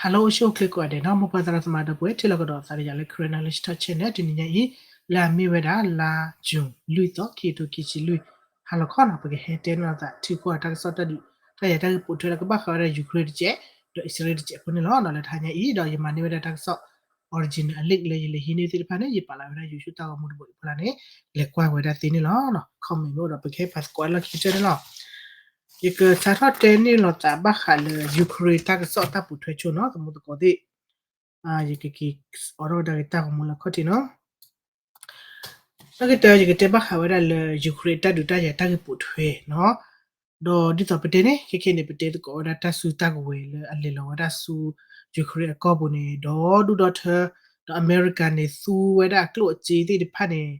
Hello အိၣ်ဆူၣ်အိၣ်ချ့ကိးဂၤဒဲးနီၤ, မိၢ်ပၢ်သရၣ်သမါဒီပုၢ်ဝဲၢ် ထံၣ်လိာ်ကဒီးသးဒီးယၤလၢ Karen Knowledge Talk Channel တနံၤညါအံၤ လၢအမ့ၢ်ဝဲဒၣ်လါ June လွံၢ်သီ ခံကထိခံဆံလွံၢ် ဟါလီၤခီနီၤ, ပကဟဲတဲန့ၢ်လိာ်သးထံကီၢ်တၢ်ကစီၣ်တၢ်ဒုး တၢ်ယၤတၢ်ဂ့ၢ်ပိာ်ထွဲလၢကဘၣ်ဃးဝဲဒၣ် Ukraine တကဲး ဒီး Israel တကဲးဖိန့ၣ်လီၤ. လၢတဟါညါအံၤဒီးယမၤန့ၢ်ဝဲဒၣ်တၢ်ကစီၣ် original link လၢယလဲၤဟံးန့ၢ်သ့ၣ်တဖၣ်န့ၣ် ယပာ်လီၤဝဲဒၣ် YouTube တၢ်ဂီၤမူတဘိအံၤအဖီလာ်န့ၣ် လဲၤကွၢ်ဝဲဒၣ်သ့န့ၣ်လီၤ. comment မ့ၢ်အိၣ်ဒီး ပကဟဲပာ်သကိးအလီၢ်ခံကတၢၢ်န့ၣ်လီၤ. ယကစးထီၣ်တဲန့ၢ်လိာ်သးဘၣ်ဃးလၢ Ukraine တၢ်ကစီၣ်တၢ်ပိာ်ထွဲဆိနီၤ, သမူသကိးသ့ၣ်, ယကက့ၤအိးထီၣ်ဝဲဒၣ်တၢ်ဂီၤမူလၢခီၣ်ထံးနီၤ. တၢ်ဂ့ၢ်တၢ ယကတဲဘၣ်ဃးဝဲဒၣ်လၢ Ukraine တၢ်ဒုးတၢ်ယၤတၢ်ဂ့ၢ်ပိာ်ထွဲနီၤ. ဒီးဒ်သိးပတဲန့ၣ် ခဲခဲန့ၣ် ပတဲသကိးဝဲဒၣ်တၢ်စုတၢ်ကဝဲၤလၢအလဲၤလီၤဝဲဒၣ်ဆူ Ukraine အကီၢ်ပူၤန့ၣ် ဒီဒူၣ်ဒီထၢ, ဒီးအမဲရကၤန့ၣ် သူဝဲဒၣ်အကျိၣ်အစ့သ့ၣ်တဖၣ်န့ၣ်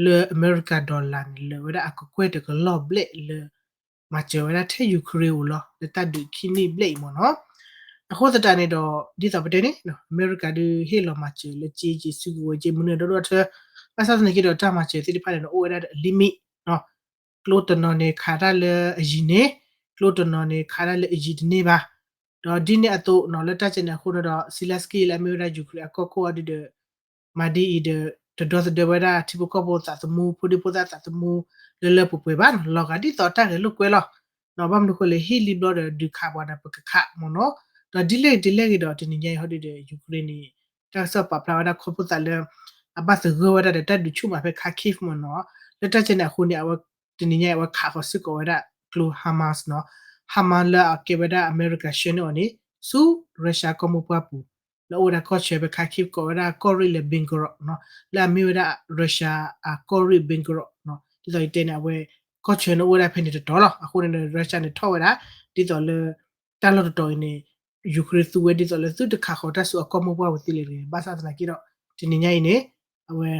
လၢအမဲရကၤ dollar န့ၣ် လၢာ်ဝဲဒၣ်အကကွဲၢ်တကလီၢ်ဘျဲၣ်လၢ မၤစၢၤဝဲဒၣ်ထဲ Ukraine အိၣ်လီၤ လၢတၢ်ဒုးခံနံၣ်ဘျဲၣ်အံၤမ့ၢ်နီၤ. အဃိသတးန့ၣ်ဒီး ဒ်သိးပတဲန့ၣ် အမဲရကၤဒုးဟ့ၣ်လီၤမၤစၢၤလၢစ့က့ၤ စုကဝဲၤက့ၤ မနုၤဒီဒူၣ်ဒီထၢ, ဘၣ်ဆၣ်သနာ်က့ဒီးတၢ်မၤစၢၤသ့ၣ်တဖၣ်န့ၣ်ဒီး အိၣ်ဝဲဒၣ်ဒီး limit နီၤ. ကျိတနီၤန့ၣ်ခးတၢ်လၢအယံၤန့ၣ်, ကျိတနီၤန့ၣ်ခးတၢ်လၢအယံၤတန့ၢ်ဘၣ်. ဒီးဒ်န့ၣ်အသိးနီၤ လၢတၢ်ကဲန့ၣ်အဃိန့ၣ်ဒီး Zelenskyy လၢအမ့ၢ်ဝဲဒၣ် Ukraine အကီၢ်ခိၣ်အီၤဒုးဒီး မၤဒ်အံၤဒီး တဒီသဒၢဝဲဒၣ်ထံဖိကီၢ်ဖိသးသမူ ဖိဒံဖိသၣ်သးသမူ လၢလၢပှဲၤပှဲၤဘၣ်နီၤ, လီၤဂာ်ဒ်သိးတၢ်ဂဲၤလိာ်ကွဲလီၤ. ဘၣ်မနုၤဃိလဲၣ် ဟံၣ်လံဘျီဒီးဒုးခးပှၤဒီးပကခးမ့ၢ်နီၤ. ဒီးဒ်လဲၣ်ဒ်လဲၣ်ဂ့ၤဒီး တနံၤညါအံၤဟီဒုးဒီး Ukraine န့ၣ် တၢ်ကစီၣ်ပာ်ဖျါဝဲဒၣ်ခီဖျိသးလၢ အဘၣ်သဂၢၢ်ဝဲဒၣ်ဒီးတၢ်ဒုးဆူၣ်မးဖဲ Kharkiv မ့ၢ်နီၤ. လၢတၢ်ကဲန့ၣ်အဃိန့ၣ် အဝဲ တနံၤညါအံၤ အဝဲခးဃီၤစ့ၢ်ကီးဝဲဒၣ်ကျိ Hamas နီၤ. Hamas လၢအကဲဝဲဒၣ်အမဲရကၤဆှၢန့ၢ်အီၤန့ၣ် ဆူ Russia ကီၢ်မိၢ်ပှၢ်ပူၤ လၢအအိၣ်ဝဲဒၣ်ကီၢ်ဆၢဖဲ Kharkiv ကိးဝဲဒၣ်ကီၢ်ရ့ၣ်လၢ Belgorod နီၤ, လၢအမ့ၢ်ဝဲဒၣ် Russia အကီၢ်ရ့ၣ် Belgorod နီၤ. ဒ်သိးယတဲန့ၣ် အဝဲ ကီၢ်ဆၢန့ၣ်အိၣ်ဝဲဒၣ်ဖဲန့ၣ်တတီၤလီၤ. အဃိန့ၣ်ဒီး Russia န့ၣ်ထီၣ်ဝဲဒၣ် ဒ်သိးလၢ တၢ်လီၢ်တတီၤအံၤန့ၣ် Ukraine သူဝဲဒ်သိးလၢသုတခးဃီၤတၢ်ဆူအကီၢ်မိၢ်ပှၢ်ပူၤသ့လၢၤတဂ့ၤ. ဘၣ်ဆၣ်သနာ်က့ဒီး တနံၤညါအံၤန့ၣ် အဝဲ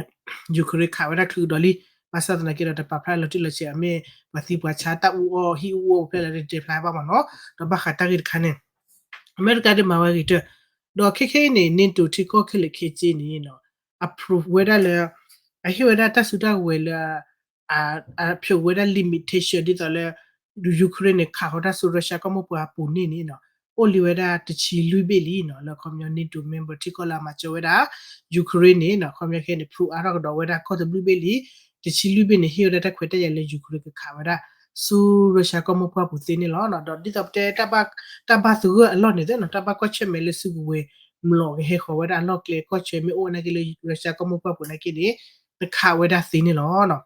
Ukraine ခးဝဲဒၣ်ချုးကဒီးလံ. ဘၣ်ဆၣ်သနာ်က့ဒီး တပာ်ဖျါလီၤတံၢ်လီၤဆဲး အမ့ၢ်ပှၤသံပှၤဆါတၢ်အူအီၣ်ဟံၣ်အူအီၣ်ဖဲလဲၣ် တတဲဖျါဘၣ်မ့ၢ်နီၤ. ဒီးဘၣ်ဃးတၢ်ဂ့ၢ်တခါန့ၣ် အမဲရကၤဒုးမၤဝဲဂ့ၤတၢၢ်, ဒီးခဲခဲအံၤန့ၣ် NATO ထံကီၢ်ခဲလၢာ်ခဲဆ့န့ၣ် approve ဝဲဒၣ်လၢ အဟ့ၣ်ဝဲဒၣ်တၢ်စုတၢ်ကဝဲၤလၢ အဖျိးဝဲဒၣ် limitation ဒ်သိးလၢ Ukraine န့ၣ် ခးဃီၤတၢ်ဆူ Russia ကီၢ်မိၢ်ပှၢ်အပူၤန့ၣ်န့ၣ် အိၣ်လံဝဲဒၣ်တဆံလွံၢ်ဘ့ၣ်လံနီၤ. လၢခီပညီ NATO member ထံကီၢ်လၢအမၤစၢၤဝဲဒၣ် Ukraine န့ၣ် ခီပညီခဲအံၤန့ၣ် approve အါထီၣ်ကဒီးဝဲဒၣ်ကီၢ်တဘျုးဘ့ၣ်လံ. တဆံလွံၢ်ဘ့ၣ်န့ၣ် ဟ့ၣ်ဝဲဒၣ်တၢ်ခွဲးတၢ်ယာ်လၢ Ukraine ကခးဝဲဒၣ် ဆူ Russia ကီၢ်မိၢ်ပှၢ်ပူၤသ့န့ၣ်လီၤ. ဒီးဒ်သိးပတဲ တၢ်ဘၣ်သဂၢၢ်အလီၢ်န့ၣ်သ့နီၤ တၢ်ဘၣ်ကွၢ်ဆၢၣ်မဲာ်လၢစုကဝဲၤ မျိာ်ကဟဲဃီၤဝဲဒၣ်အလီၢ်ကျဲ ကီၢ်ဆၢမ့ၢ်အိၣ်ဝဲနာ်က့လၢ Russia ကီၢ်မိၢ်ပှၢ်ပူၤနာ်က့န့ၣ် ကခးဝဲဒၣ်သ့န့ၣ်လီၤ.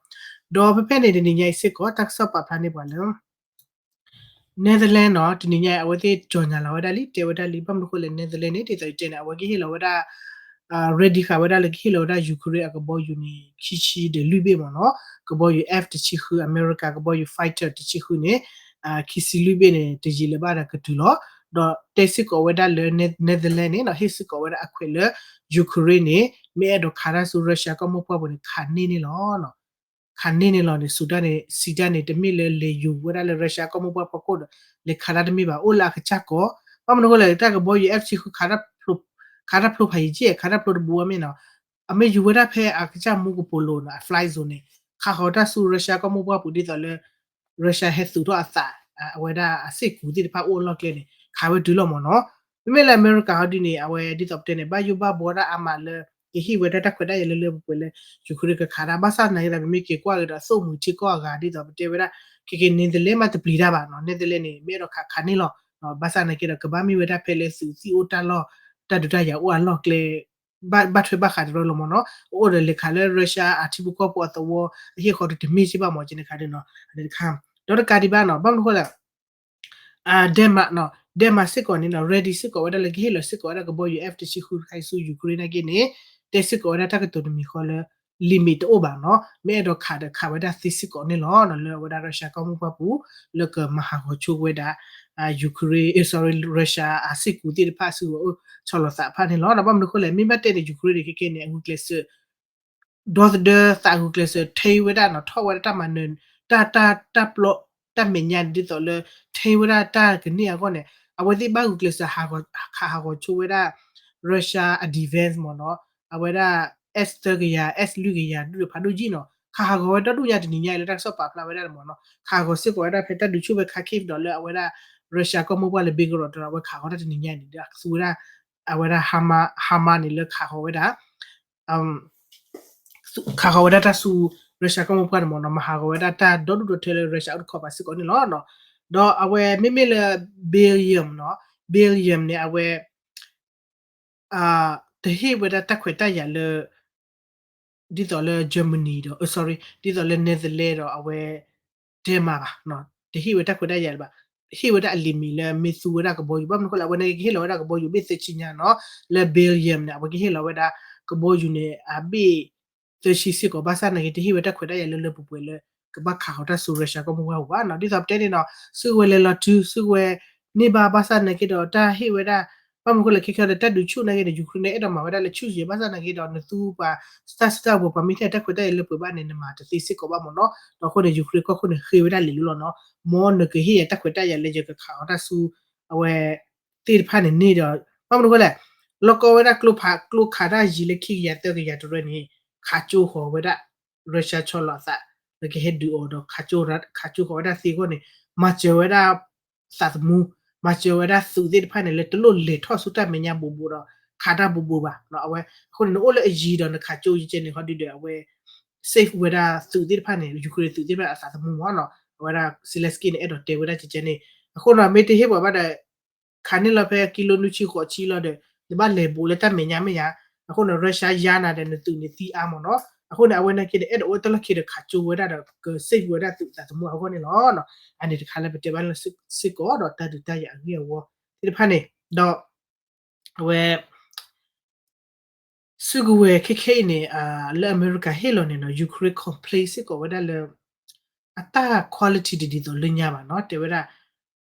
ဒီးဖဲဖဲန့ၣ် တနံၤညါအံၤစ့ၢ်ကီး တၢ်ကစီၣ်ပာ်ဖျါန့ၢ်ပှၤလၢ Netherlands နီၤ တနံၤညါအံၤ အဝဲသ့ၣ် ကြေညာ လီၤဝဲဒၣ်လံ တဲဝဲဒၣ်လံ ဘၣ်မနုၤအဃိလဲၣ် Netherlands န့ၣ် ဒ်သိးယတဲန့ၣ် အဝဲကဟ့ၣ်လီၤဝဲဒၣ် ready ဃာ်ဝဲဒၣ်လၢကဟ့ၣ်လီၤဝဲဒၣ် Ukraine အကဘီယူၤန့ၣ် ခံဆံဒီးလွံၢ်ဘ့ၣ်မ့ၢ်နီၤ, ကဘီယူၤ F တဆံဃု အမဲရကၤကဘီယူၤ fighter တဆံဃုန့ၣ် ခံဆံလွံၢ်ဘ့ၣ်န့ၣ် တယံာ်လၢၤဘၣ်ဒီးကတုၤလီၤ. ဒီးတဲစ့ၢ်ကီးဝဲဒၣ်လၢ Netherlands န့ၣ်နီၤ ဟ့ၣ်စ့ၢ်ကီးဝဲဒၣ်အခွဲးလၢ Ukraine န့ၣ် မ့ၢ်အဲၣ်ဒိးခးတၢ်ဆူ Russia ကီၢ်မိၢ်ပှၢ်ပူၤန့ၣ် ခးန့ၢ်န့ၣ်လီၤ. ခးန့ၢ်န့ၣ်လီၤန့ၣ် စူၤတၢ်န့ၣ် စံးတၢ်န့ၣ် တမ့ၢ်လၢလဲၤယူၤဝဲဒၣ်လၢ Russia ကီၢ်မိၢ်ပှၢ်ဖီခိၣ်ဒီး လဲၤခးတၢ်တမ့ၢ်ဘၣ် အိၣ်လၢအကစၢ်ကီၢ်, ဘၣ်မနုၤအဃိလဲၣ် တၢ်ကဘီယူၤ F တဆံဃု ခးတၢ်ဖျိဖးယံၤကဲ ခးတၢ်ဖျိတဘူးအမ့ၢ်နီၤ, အမ့ၢ်ယူၤဝဲဒၣ်ဖဲအကစၢ်မူကပိာ်လိၤနီၤ အ fly zone န့ၣ် ခးဃီၤတၢ်ဆူ Russia ကီၢ်မိၢ်ပှၢ်ပူၤဒ်သိးလၢ Russia ဟဲသူးထီၣ်အသး အဝဲဒၣ်အစ့ၢ်ကူးသ့ၣ်တဖၣ်အိၣ်အလီၢ်ကျဲန့ၣ် ခးဝဲတုၤလီၤမ့ၢ်နီၤ. မ့မ့ၢ်လၢအမဲရကၤဟီဒုန့ၣ် အဝဲဒ်သိးပတဲန့ၣ် ဘၣ်ယိၣ်ဘၣ်ဘှီတၢ်အါမးလၢ ကဟ့ၣ်ဝဲဒၣ်တၢ်ခွဲးတၢ်ယာ်လၢလၢပှဲၤပှဲၤလၢ Ukraine ကခးတၢ် ဘၣ်ဆၣ်သနာ်က့ဒီး ပမ့ၢ်က့ၤကွၢ်က့ၤဒီး အသိၣ်မှံၤထံကီၢ်အဂၤဒ်သိးပတဲဝဲဒၣ် ခဲက့ၤ Netherlands မ့ၢ်တပျံၤတၢ်ဘၣ်နီၤ Netherlands န့ၣ် မ့ၢ်အဲၣ်ဒိးခးခးန့ၢ်လီၤ. ဘၣ်ဆၣ်သနာ်က့ဒီး ကဘၣ်မ့ၢ်ဝဲဒၣ်ဖဲလၢသုးသံၣ်အိၣ်တၢ်လီၢ် တၢ်ဒုးတၢ်ယၤအိၣ်အလီၢ်ကျဲ ဘၣ်ထွဲဘၣ်ဃးတရၢလီၤမ့ၢ်နီၤ, အအိၣ်ဒီးလဲၤခးလၢ Russia အထံဖိကီၢ်ဖိအသဝီ အဟ့ၣ်ဃီၤတမ့ၢ်စ့ၢ်ဘၣ်မ့ၢ်ကန့ၣ်ခါန့ၣ်နီၤ တခါ, ဒီးတကးဒံးဘၣ်နီၤ ဘၣ်မနုၤအဃိလဲၣ် Denmark နီၤ Denmark စ့ၢ်ကီးန့ၣ်နီၤ ready စ့ၢ်ကီးဝဲဒၣ်လၢကဟ့ၣ်လီၤစ့ၢ်ကီးဝဲဒၣ်ကဘီယူၤ F တဆံဃုတခါအံၤဆူ Ukraine နာ်က့န့ၣ် တဲစ့ၢ်ကီးဝဲဒၣ်တၢ်ကတိၤတမံၤဃီလၢ limit တအိၣ်ဘၣ်နီၤ မ့ၢ်အဲၣ်ဒိးခးဒီးခးဝဲဒၣ်သ့စ့ၢ်ကီးန့ၣ်လီၤ. လၢအဝဲဒၣ် Russia ကီၢ်မိၢ်ပှၢ်ပူၤ လၢကမၤဟးဂီၤဆိဝဲဒၣ် Ukraine, sorry, Russia အစ့ၢ်ကူးသ့ၣ်တဖၣ်ဆူ ဆီၣ်လီၤသးတဖၣ်န့ၣ်လီၤ. ဒီးဘၣ်မနုၤအဃိလဲၣ် မ့ၢ်ဘၣ်တဲန့ၣ် Ukraine န့ၣ် ခဲကဲန့ၣ် အဂုာ်ကျဲးစၢး ဒီသဒၢသးဂုာ်ကျဲးစၢး ထံဝဲဒၣ်နီၤ ထီၣ်ဝဲဒၣ်တၢ်မၤနၢၤ တၢ် တၢ် တၢ်ပျီ တၢ်မဲာ်ညါန့ၣ် ဒ်သိးလၢ ထံဝဲဒၣ်တၢ်ကန့ၢ်အဂီၢ်န့ၣ် အဝဲသ့ၣ်ဘၣ်ဂုာ်ကျဲးစၢး ခးဟးဂီၤဆိဝဲဒၣ် Russia အ defense မ့ၢ်နီၤ အဝဲဒၣ် S သၢကယၤ S လွံၢ်ကယၤ ဒုၣ်ဖးဒိၣ်ယံာ်နီၤ ခးဟးဂီၤဝဲဒီဒူၣ်ညါတနံၤညါအံၤလၢတၢ်ကစီၣ်ပာ်ဖျါဝဲဒၣ်န့ၣ်မ့ၢ်နီၤ ခးဟးဂီၤစ့ၢ်ကီးဝဲဒၣ်ဖဲတၢ်ဒုးဆူၣ်ဖဲ Kharkiv ဒီးလၢအဝဲဒၣ် Russia ကီၢ်မိၢ်ပှၢ်လၢ Belgorod ဒီး အဝဲခးဃီၤတၢ်တနံၤညါန့ၣ် ဒီးသူဝဲဒၣ် အဝဲဒၣ် Hamas န့ၣ်လၢခးဃီၤဝဲဒၣ် ခးဃီၤဝဲဒၣ်တၢ်ဆူ Russia ကီၢ်မိၢ်ပှၢ်န့ၣ်မ့ၢ်နီၤ မၤဟးဂီၤဝဲဒၣ်တၢ်ဒီဒူၣ်ဒီထၢလၢ Russia အိၣ်တခီပၤစ့ၢ်ကီးန့ၣ်လီၤ. ဒီးအဝဲမ့မ့ၢ်လၢ Belgium နီၤ Belgium န့ၣ် အဝဲ တဟ့ၣ်ဝဲဒၣ်တၢ်ခွဲးတၢ်ယာ်လၢ ဒ်သိးလၢ Germany ဒီး sorry ဒ်သိးလၢ Netherlands ဒီးအဝဲ Denmark ဘၣ်, တဟ့ၣ်ဝဲတၢ်ခွဲးတၢ်ယာ်လၢၤဘၣ်, ဟ့ၣ်ဝဲဒၣ်အ limit လၢမ့ၢ်သူဝဲဒၣ်ကဘီယူၤ ဘၣ်မနုၤအဃိလဲၣ် အဝဲန့ၣ်ကဟ့ၣ်လီၤဝဲဒၣ်ကဘီယူၤဘ့ၣ်သၢဆံညါနီၤ, လၢ Belgium န့ၣ် အဝဲကဟ့ၣ်လီၤဝဲဒၣ်ကဘီယူၤန့ၣ် အဘ့ၣ်သၢဆံစ့ၢ်ကီး ဘၣ်ဆၣ်နာ်က့ တဟ့ၣ်ဝဲတၢ်ခွဲးတၢ်ယာ်လၢလၢပှဲၤပှဲၤလၢ ကဘၣ်ခးဃီၤတၢ်ဆူ Russia ကီၢ်မိၢ်ပှၢ်ပူၤဘၣ်နီၤ, ဒ်သိးပတဲန့ၣ်နီၤ စုကဝဲၤလဲၤလီၤတုၤ စုကဝဲၤန့ၢ်ဘၣ် ဘၣ်ဆၣ်နာ်က့ဒီးတၢ်ဟ့ၣ်ဝဲဒၣ် ဘၣ်မနုၤအဃိလဲၣ် ခဲခဲဒီး တၢ်ဒုးဆူၣ်နာ်က့ဒီး Ukraine န့ၣ် အဲၣ်ဒိးမၤဝဲဒၣ်လၢဆူၣ်ယဲၤ ဘၣ်ဆၣ်နာ်က့ဒီး နသူပှၤ တၢ်စုတၢ်ဝဲၤ ပှၤမ့ၢ်ထဲတၢ်ခွဲးတၢ်ယာ်လၢပှဲၤဘၣ်န့ၣ် နမၤတသ့စ့ၢ်ကီးဘၣ်မ့ၢ်နီၤ, ဒီးအဃိန့ၣ် Ukraine ကီၢ်ခိၣ်န့ၣ် ဃ့ဝဲဒၣ်လံာ်လိၤလီၤနီၤ, မ်နကဟ့ၣ်ယၤတၢ်ခွဲးတၢ်ယာ်လၢယကခးဃီၤတၢ်ဆူ အဝဲ သ့ၣ်တဖၣ်န့ၣ်န့ၣ်ဒီး ဘၣ်မနုၤအဃိလဲၣ် လီၢ်ကီဝဲဒၣ်ကျိဖး ကျိခးတၢ်ယံၤလၢခံကယၤသၢကယၤတရၢန့ၣ် ခးကၠိဃီၤဝဲဒၣ် Russia ဆီလီၤအသး လၢကဟဲဒုးအီၤဒီး ခးကၠိဃီၤဝဲဒၣ်သ့အဂီၢ်န့ၣ် မၤစၢၤဝဲဒၣ် သးသမူ, မၤစၢၤဝဲဒၣ်သုးသ့ၣ်တဖၣ်န့ၣ် လၢတလိၣ်လဲၤထီၣ်ဆူတၢ်မဲာ်ညါဘူးဘူးဒီး ခးတၢ်ဘူးဘူးဘၣ်နီၤ, အဝဲ အဃိန့ၣ် နအိၣ်လၢအယံၤဒီးနခးကၠိယကဲန့ၣ် ဟီဒုဒီး အဝဲ safe ဝဲဒၣ်သုးသ့ၣ်တဖၣ်န့ၣ် Ukraine သုးသ့ၣ်တဖၣ်အသးသမူမ့ၢ်နီၤ, အဝဲဒၣ် Zelensky န့ၣ် အဲၣ်ဒိးတဲဝဲဒၣ်ကဲန့ၣ်, အဃိနီၤ မ့ၢ်တဟ့ၣ်ပှၤဘၣ်ဒီး ခးန့ၢ်လီၤဖဲကံလိနွံဆံဃိးဆံလီၤဒီး နဘၣ်လဲၤဘူးလၢတၢ်မဲာ်ညါမ့ၢ်ဧါ, အဃိန့ၣ် Russia ယါနၤဒီးနသုးန့ၣ်သံအါမ့ၢ်နီၤ, အဃိန့ၣ် အဝဲနာ်က့ဒီး အဲၣ်ဒိးအိၣ်တၢ်လီၢ်ခံဒီးခးကၠိဝဲဒၣ်ဒီး က safe ဝဲဒၣ်သုးသးသမူအဂီၢ်န့ၣ်လီၤ. အန့ၣ်တခါလၢပတဲဘၣ်လၢစ့ၢ်ကီးဒီးတၢ်ဒုးတၢ်ယၤအဂ့ၢ်အဝီသ့ၣ်တဖၣ်န့ၣ်, ဒီး အဝဲ စုကဝဲၤခဲခဲအံၤန့ၣ် လၢအမဲရကၤဟ့ၣ်လီၤန့ၣ်နီၤ Ukraine complain စ့ၢ်ကီးဝဲဒၣ်လၢ အတၢ် quality တဒ်သိးလၢညါဘၣ်နီၤ, တဲဝဲဒၣ်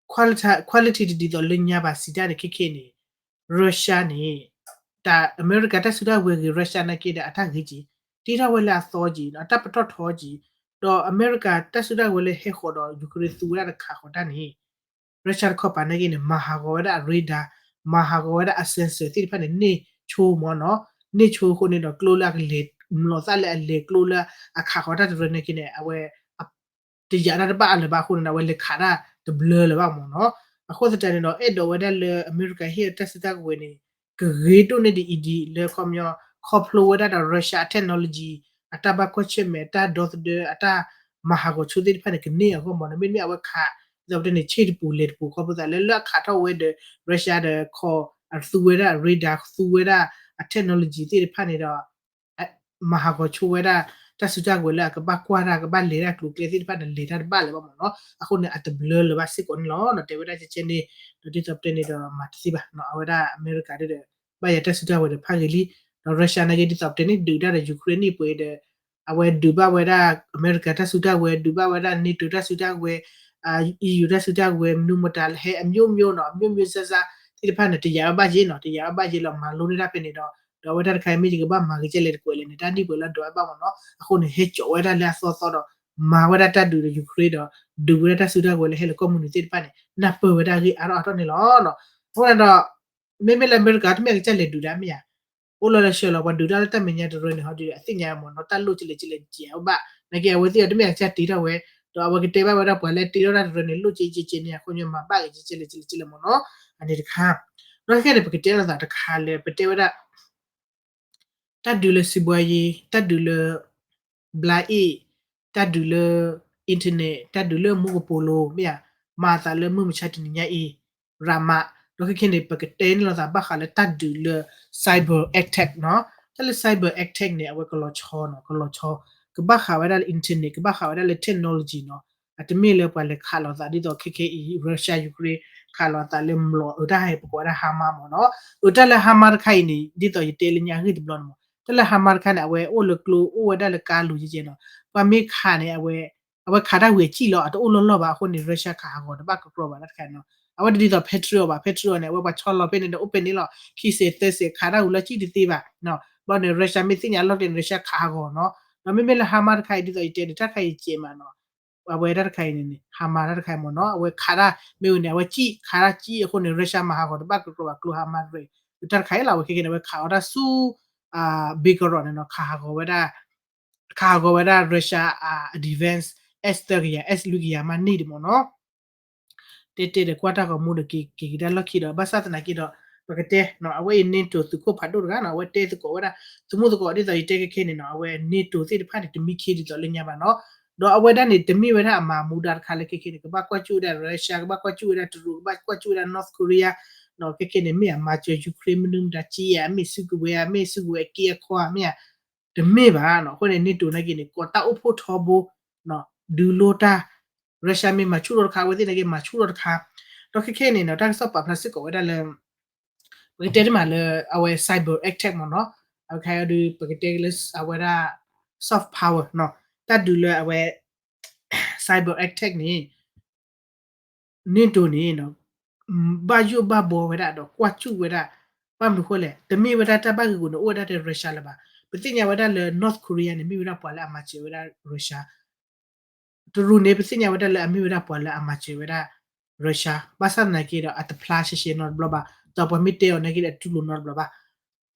quality တဒ်သိးလၢညါဘၣ်စံးတၢ်န့ၣ် ခဲခဲအံၤန့ၣ် Russia န့ၣ် တၢ်အမဲရကၤတၢ်စုတၢ်ဝဲၤဂ့ၤ Russia နာ်က့ဒီး အတၢ်ဂ့ၤက့ၤ တ့ထီၣ်ဝဲလၢအသီက့ၤ အတၢ်ပတီၢ်ထီက့ၤ, ဒီးအမဲရကၤတၢ်စုတၢ်ဝဲၤလၢဟဲဃီၤဒီး Ukraine သူဝဲဒၣ်တခးဃီၤတၢ်န့ၣ် Russia တခီပၤနာ်က့န့ၣ် မၤဟးဂီၤဝဲဒၣ်အ radar, မၤဟးဂီၤဝဲဒၣ်အ sensor သ့ၣ်တဖၣ်န့ၣ် န့ၢ်ဆိမ့ၢ်နီၤ, န့ၢ်ဆိအဃိန့ၣ်ဒီး ကျိလၢအကလဲၤ မျိာ်သၣ်လၢအလဲၤကျိလၢအခးဃီၤတၢ်တရၢန့ၣ်က့န့ၣ် အဝဲ တယာ်တၢ်တဘၣ်အလၢၤဘၣ်အဃိန့ၣ် အဝဲလဲၤခးတၢ်တဘျၢလၢၤဘၣ်မ့ၢ်နီၤ, အဃိသတးန့ၣ်ဒီး အဲၣ်ဒိးဝဲဒၣ်လၢအမဲရကၤဟ့ၣ်တၢ်စုတၢ်ကဝဲၤန့ၣ် ကဂ့ၤဒိၣ်န့ၢ်ဒ်အံၤဒ်လၢခီပညီ ခီဖျိဝဲဒၣ်ဒီး Russia အ technology အတၢ်ဘၣ်ကွၢ်ဆၢၣ်မဲာ် အတၢ်ဒီသဒၢ အတၢ်မၤဟးဂီၤဆိသ့ၣ်တဖၣ်န့ၣ် ကန့ၢ်အဂီၢ်မ့ၢ်နီၤ, မ့တမ့ၢ်အဝဲခး ဒ်သိးပတဲန့ၣ် ဆ့ၣ်တပူၤလဲၤတပူၤ ခီဖျိသးလၢ လၢအခးထီၣ်ဝဲဒီး Russia ဒီးခီ အသူဝဲဒၣ် radar သူဝဲဒၣ် အ technology သ့ၣ်တဖၣ်န့ၣ်ဒီး မၤဟးဂီၤဆိဝဲဒၣ် တၢ်စုတၢ်ကဝဲၤလၢအကဘၣ်ကွၢ်တၢ် ကဘၣ်လဲၤတၢ်ကျိၤကျဲသ့ၣ်တဖၣ်န့ၣ် လဲၤတၢ်တဘၣ်လၢၤဘၣ်မ့ၢ်နီၤ, အဃိန့ၣ် အတဘျၢလၢၤဘၣ်စ့ၢ်ကီးန့ၣ်လီၤ. တဲဝဲဒၣ်ကဲကဲန့ၣ် ဒီးဒ်သိးပတဲန့ၣ်ဒီးမၤတသ့ဘၣ်နီၤ, အဝဲဒၣ်အမဲရကၤဒီး ဘၣ်ယၤတၢ်စုတၢ်ကဝဲၤဒီးဖးဂ့ၤလံ, ဒီး Russia နာ်က့ဒ်သိးပတဲန့ၣ် ဒုးတၢ်ဒီး Ukraine န့ၣ်ပှဲၤဒီး အဝဲဒုးဘၣ်ဝဲဒၣ် အမဲရကၤတၢ်စုတၢ်ကဝဲၤ ဒုးဘၣ်ဝဲဒၣ် NATO တၢ်စုတၢ်ကဝဲၤ EU တၢ်စုတၢ်ကဝဲၤ မနုၤမတၤလၢဟဲ အမျိုးမျိုးနီၤ အမျိုးမျိုးအမျိုးမျိုးသ့ၣ်တဖၣ်န့ၣ် တယာ်ဘၣ်ဘၣ်ယ့ၢ်နီၤ, တယာ်ဘၣ်ဘၣ်ယ့ၢ်လီၤ မၤလိန့ၢ်တၢ်ဖဲန့ၣ်ဒီး ဒီးအဝဲတၢ်တခါအံၤမ့ၢ်ယကဘၣ်မၤက့ၤကဲလဲၣ်တကွဲးလဲၣ်န့ၣ် တၢ်နံၣ်ပှဲၤလၢဒွးဘၣ်မ့ၢ်နီၤ, အဃိန့ၣ် ဟဲကၠီးဝဲဒၣ်လၢအသီသီဒီး မၤဝဲဒၣ်တၢ်ဒုးဒီး Ukraine ဒီး ဒုးဝဲဒၣ်တၢ်စုတၢ်ကဝဲၤလၢဟဲလၢကီၢ်မုၢ်နုာ်သ့ၣ်တဖၣ်န့ၣ် နၢ်ပၢၢ်ဝဲဒၣ်အဂ့ၢ်အါထီၣ်အါထီၣ်န့ၣ်လီၤ. အဃိန့ၣ်ဒီး မ့မ့ၢ်လၢအမဲရကၤ တမ့ၢ်အကစၢ်လဲၤဒုးဒၣ်မ့ၢ်ဧါ အိၣ်လီၤလၢဆှၢလီၤ ပှၤဒုးတၢ်လၢတၢ်မဲာ်ညါတရၢန့ၣ် ဟီဒုးအသ့ၣ်ညါမ့ၢ်နီၤ တၢ်လိၣ်ကလဲၣ်ကလဲၣ်ကဲဘၣ် နာ်က့အဝဲသ့ၣ်အတမ့ၢ်အကစၢ်တ့ထီၣ်ဝဲ ဒီးအဝဲကတဲဘၣ်ဝဲဒၣ်ပှၤလၢတ့ထီၣ်တၢ်တရၢန့ၣ် လိၣ်ကဲကဲကဲန့ၣ် အဃိညါမၤဘၣ်ကဲကဲလဲၣ်ကဲလဲၣ်ကဲလဲၣ်မ့ၢ်နီၤ အန့ၣ်တခါ ဒီးခဲန့ၣ် ပကတဲလိာ်သးတခါလၢ ပတဲဝဲဒၣ် တၢ်ဒုးလၢစံးဘှါယံၤ တၢ်ဒုးလၢ ဘျါအ့ၣ် တၢ်ဒုးလၢ internet တၢ်ဒုးလၢမူကပိာ်လိၤ မ့ၢ်ဧါ မၤအသးလၢမုၢ်မဆါတနံၤညါအံၤ ရၤမး ဒီးခဲခဲန့ၣ် ပကတဲန့ၢ်လိာ်သးဘၣ်ဃးလၢတၢ်ဒုးလၢ cyber attack နီၤ တၢ်လၢ cyber attack န့ၣ် အဝဲကလီၤဆီနီၤ ကလီၤဆီ ကဘၣ်ဃးဝဲဒၣ်လၢ internet ကဘၣ်ဃးဝဲဒၣ်လၢ technology နီၤ အတမ့ၢ်လၢပှၤလဲၤခးလိာ်သးဒ်သိးခဲခဲအံၤ Russia Ukraine ခးလိာ်သးလၢမျိာ် အတၢ်ဟဲပကိးဝဲဒၣ် Hamas မ့ၢ်နီၤ အတၢ်လၢ Hamas တခါအံၤန့ၣ် ဒ်သိးယတဲလၢညါအဂ့ၢ်တဘျီန့ၣ်မ့ၢ် တၢ်လၢ Hamas တခါန့ၣ် အဝဲအိၣ်လၢကျိ အိၣ်ဝဲဒၣ်လၢကါလူၤကဲကဲနီၤ ပှၤမ့ၢ်ခးန့ၣ် အဝဲ အဝဲခးတၢ်ဝံၤအစံၣ်လီၤ အတအိၣ်လီၢ်လီၢ်ဘၣ်အဃိန့ၣ် Russia ခးဟးဂီၤတဘၣ်ကကြၢးဘၣ်တၢ်တခါနီၤ အဝဲတဒ်သိး Patriot ဘၣ် Patriot န့ၣ် အဝဲပှၤဆီလီၤဖဲန့ၣ်ဒီးအိၣ်ဖဲန့ၣ်လီၤ ခံစဲးသၢစဲးခးတၢ်ဝံၤလီၤစံၣ်တသ့ဘၣ် ဘျီန့ၣ် Russia မ့ၢ်သ့ၣ်ညါအလီၢ်ကျဲန့ၣ် Russia ခးဟးဂီၤနီၤ ဒီးမ့မ့ၢ်လၢ Hamas တခါအံၤ ဒ်သိးယတဲန့ၣ် တၢ်တခါအံၤကဲးမးနီၤ အဝဲတၢ်တခါအံၤန့ၣ် Hamas တၢ်တခါအံၤမ့ၢ်နီၤ အဝဲခးတၢ်မ့ၢ်ဝဲန့ၣ် အဝဲစံၣ်ခးတၢ်စံၣ်အဃိန့ၣ် Russia မၤဟးဂီၤတဘၣ်ကကြၢးဘၣ်ကျိ Hamas ရ့ၣ် တၢ်တခါအံၤလီၤ အဝဲခဲခဲန့ၣ် အဝဲခးအီၣ်တၢ်ဆူ Belgorod န့ၣ်နီၤ ခးဟးဂီၤဝဲဒၣ် ခးဟးဂီၤဝဲဒၣ် Russia အ defense S သၢကယၤ S လွံၢ်ကယၤမးန့ၢ်ဒံးမ့ၢ်နီၤ တဲတဲဒီးကွၢ်တၢ်ဂီၤမူဒီးက့ၤက့ၤကဒါလီၢ်ခံဒီး ဘၣ်ဆၣ်သနာ်က့ဒီး ပကတဲနီၤ အဝဲအံၤ NATO သုးခိၣ်ဖးဒိၣ်တဂၤနီၤ အဝဲတဲသကိးဝဲဒၣ် သမူသကိးဒ်သိးယတဲခဲခဲန့ၣ်နီၤ အဝဲ NATO သ့ၣ်တဖၣ်န့ၣ် တမံခ့ဒ်သိးလၢညါဘၣ်နီၤ ဒီးအဝဲဒၣ်န့ၣ် တမ့ၢ်ဝဲဒၣ်အမၤမူဒါတခါလၢခဲခဲန့ၣ် ကဘၣ်ကွၢ်စူၣ်ဝဲဒၣ် Russia ကဘၣ်ကွၢ်စူၣ်ဝဲဒၣ် တရူး ကဘၣ်ကွၢ်စူၣ်ဝဲဒၣ် North Korea နီၤ ခဲခဲန့ၣ် မ့ၢ်အမၤစၢၤ Ukraine မနုၤမတၤက့ဧါ မ့ၢ်စုကဝဲၤဧါ မ့ၢ်စုကဝဲၤအက့အခီဧါ မ့ၢ်ဧါ တမ့ၢ်ဘၣ်နီၤ အဃိန့ၣ် NATO နာ်က့န့ၣ် ကိးတၢ်အိၣ်ဖှိၣ်ထီဘိ ဒုးလိတၢ် Russia မ့ၢ်မၤဆူၣ်ထီၣ်တခါ အဝဲသ့ၣ်နာ်က့ မၤဆူၣ်ထီၣ်တခါ ဒီးခဲခဲန့ၣ်နီၤ တၢ်ကစီၣ်ပာ်ဖျါစ့ၢ်ကီးဝဲဒၣ်လၢ ပကတဲတမးလၢ အဝဲ cyber attack မ့ၢ်နီၤ အဝဲခါအံၤဒီး ပကတဲလၢအဝဲဒၣ် soft power နီၤ တၢ်ဒုးလၢအဝဲ cyber attack န့ၣ် NATO န့ၣ် ဘၣ်ယိၣ်ဘၣ်ဘှီဝဲဒၣ်ဒီးကွၢ်စူၣ်ဝဲဒၣ် ဘၣ်မနုၤဃိလဲၣ် တမ့ၢ်ဝဲဒၣ်တၢ်ဘၣ်ဂ့ၢ်ဂူာ်န့ၣ် အိၣ်ဝဲဒၣ်တဲ Russia လၢၤဘၣ်. ပသ့ၣ်ညါဝဲဒၣ်လၢ North Korea န့ၣ် မ့ၢ်ဝဲဒၣ်ပှၤလၢအမၤစၢၤဝဲဒၣ် Russia တရူးန့ၣ် ပသ့ၣ်ညါဝဲဒၣ်လၢအမ့ၢ်ဝဲဒၣ်ပှၤလၢအမၤစၢၤဝဲဒၣ် Russia ဘၣ်ဆၣ်သနာ်က့ဒီး အတဖျါရှဲရှဲနီတဘျီဘၣ် ဒီးပှၤမ့ၢ်တဲအီၤနာ်က့ဒီး တူၢ်လိာ်နီတဘျီဘၣ်.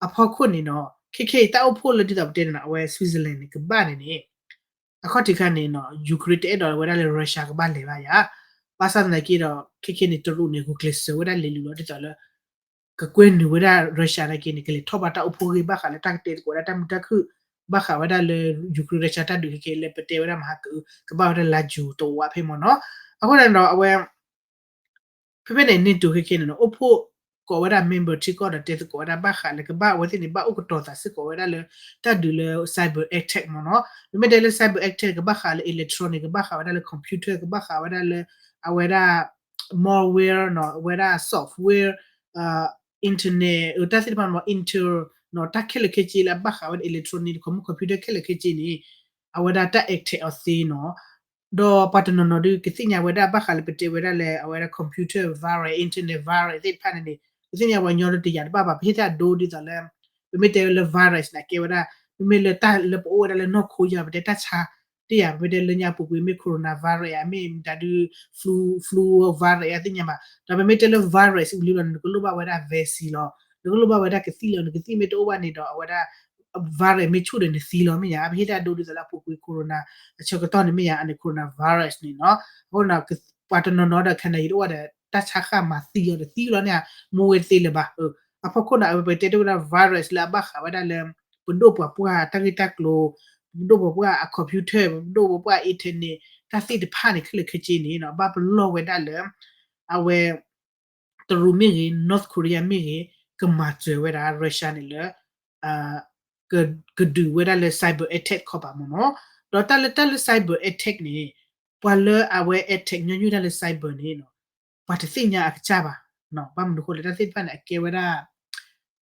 အဖီခိၣ်န့ၣ်နီၤ ခဲခဲအံၤတၢ်အိၣ်ဖှိၣ်လၢဒ်သိးပတဲန့ၣ်နီၤ အဝဲ Switzerland န့ၣ် ကဘၣ်န့ၣ်န့ၣ် အခီၣ်ထံးခါန့ၣ်နီၤ Ukraine တအဲၣ်ဒိးဝဲဒၣ်လၢ Russia ကဘၣ်လဲၤဘၣ်ယါ ဘၣ်ဆၣ်သနာ်က့ဒီး ခဲခဲန့ၣ် တရူးန့ၣ် ဂုာ်ကျဲးစၢးဝဲဒၣ်လဲၤလုၢ်လီၤဒ်သိးလၢ ကကွဲနုာ်ဝဲဒၣ် Russia နာ်က့န့ၣ် ကလဲၤထီၣ်ဘၣ်တၢ်အိၣ်ဖှိၣ်ဂ့ၢ်ဘၣ်ဃးလၢတၢ်ကတဲသကိးဝဲဒၣ်တၢ်မုာ်တၢ်ခုၣ် ဘၣ်ဃးဝဲဒၣ်လၢ Ukraine Russia တၢ်ဒုးခဲခဲလၢပတဲဝဲဒၣ်မဟါက ကဘၣ်ဝဲဒၣ်လါယူၤတဝးဖဲမ့ၢ်နီၤ အဃိန့ၣ်ဒီးအဝဲ ဖဲဖဲန့ၣ် NATO ခဲခဲန့ၣ်နီၤ အိၣ်ဖှိၣ်ကိးဝဲဒၣ် member ထံကီၢ်ဒီးတဲသကိးဝဲဒၣ်ဘၣ်ဃးလၢကဘၣ်အဝဲသ့ၣ်န့ၣ် ဘၣ်အိၣ်ကတီၤသးစ့ၢ်ကီးဝဲဒၣ်လၢ တၢ်ဒုးလၢ cyber attack မ့ၢ်နီၤ ပမ့ၢ်တဲလၢ cyber attack ကဘၣ်ဃးလၢ electronic ကဘၣ်ဃးဝဲဒၣ်လၢ computer ကဘၣ်ဃးဝဲဒၣ်လၢ အဝဲဒၣ် malware နီၤ အဝဲဒၣ် software internet တၢ်သ့ၣ်တဖၣ်မ့ၢ် intel နီၤ တၢ်ခဲလၢာ်ခဲဆ့လၢအဘၣ်ဃးဝဲဒၣ် electronic ဒီး computer ခဲလၢာ်ခဲဆ့န့ၣ် အဝဲဒၣ်တၢ် attack အီၤသ့နီၤ ဒီးပှၤတနီၤနီၤဒုး ကသ့ၣ်ညါဝဲဒၣ်ဘၣ်ဃးလၢပတဲဝဲဒၣ်လၢအဝဲဒၣ် computer virus internet virus သ့ၣ်တဖၣ်န့ၣ်န့ၣ် ကသ့ၣ်ညါပှၤကညီဒုးတယာ်တဘၣ်ဘၣ် ပဟ့ၣ်တၢ်အဒိဒ်သိးလၢ ပမ့ၢ်တဲလၢ virus န့ၣ် အကဲဝဲဒၣ် မ့မ့ၢ်လၢတၢ်လၢပအိၣ်ဝဲဒၣ်လၢနီၢ်ခိယါ ပတဲတၢ်ဆါ တယာ် ပမ့ၢ်တဲလၢညါပူၤကွံာ်မ့ၢ် coronavirus ဧါ မ့ၢ်မတၤဒုး flu flu virus ဧါ သ့ၣ်ညါဘၣ် ဒီးပမ့ၢ်တဲလၢ virus ဝံၤလံလီၤန့ၣ် နကလိၣ်ဘၣ်ဝဲဒၣ် vaccine လီၤ နကလိၣ်ဘၣ်ဝဲဒၣ်ကသံၣ်လီၤ နကသံၣ်မ့ၢ်တအိၣ်ဘၣ်န့ၣ်ဒီး အဝဲဒၣ် virus မ့ၢ်ဆူၣ်ဒီးနသံလီၤ မ့ၢ်ဧါ ပဟ့ၣ်တၢ်ဒိဒ်သိးလၢအပူၤကွံာ် corona အဆၢကတီၢ်န့ၣ် မ့ၢ်ဧါ အန့ၣ် coronavirus န့ၣ်နီၤ အဃိန့ၣ် ပှၤတနီၤနီၤဒီး ခါနၤယံၤတအိၣ်ဒီး တၢ်ဆါဃၣ်မၤသံအီၤဒီးသံလီၤန့ၣ် မူဝဲသ့လၢၤဘၣ် အဖီခိၣ်န့ၣ် အဝဲပတဲတ့ၢ်ဝဲဒၣ် virus လၢအဘၣ်ဃးဝဲဒၣ်လၢ ပဒိၣ်ပှၤပှၢ်တၢ်ဂ့ၢ်တၢ်ကျိၤ ပဒိၣ်ပှၤပှၢ်အ computer ပဒိၣ်ပှၤပှၢ် internet တၢ်သ့ၣ်တဖၣ်န့ၣ် ခဲလၢာ်ခဲဆ့န့ၣ်နီၤ ဘၣ်ပလီၢ်ဝဲဒၣ်လၢ အဝဲ တရူးမ့ၢ်ဂ့ၤ North Korea မ့ၢ်ဂ့ၤ ကမၤစၢၤဝဲဒၣ် Russia န့ၣ်လၢ ကဒုးဝဲဒၣ်လၢ cyber attack ခီပၤမ့ၢ်နီၤ ဒီးတၢ်လၢတၢ်လၢ cyber attack န့ၣ် ပှၤလၢအဝဲ attack ညီနုၢ်တၢ်လၢ cyber န့ၣ် ပှၤတသ့ၣ်ညါအကစၢ်ဘၣ် ဘၣ်မနုၤအဃိလဲၣ် တၢ်သ့ၣ်တဖၣ်န့ၣ် အကဲဝဲဒၣ်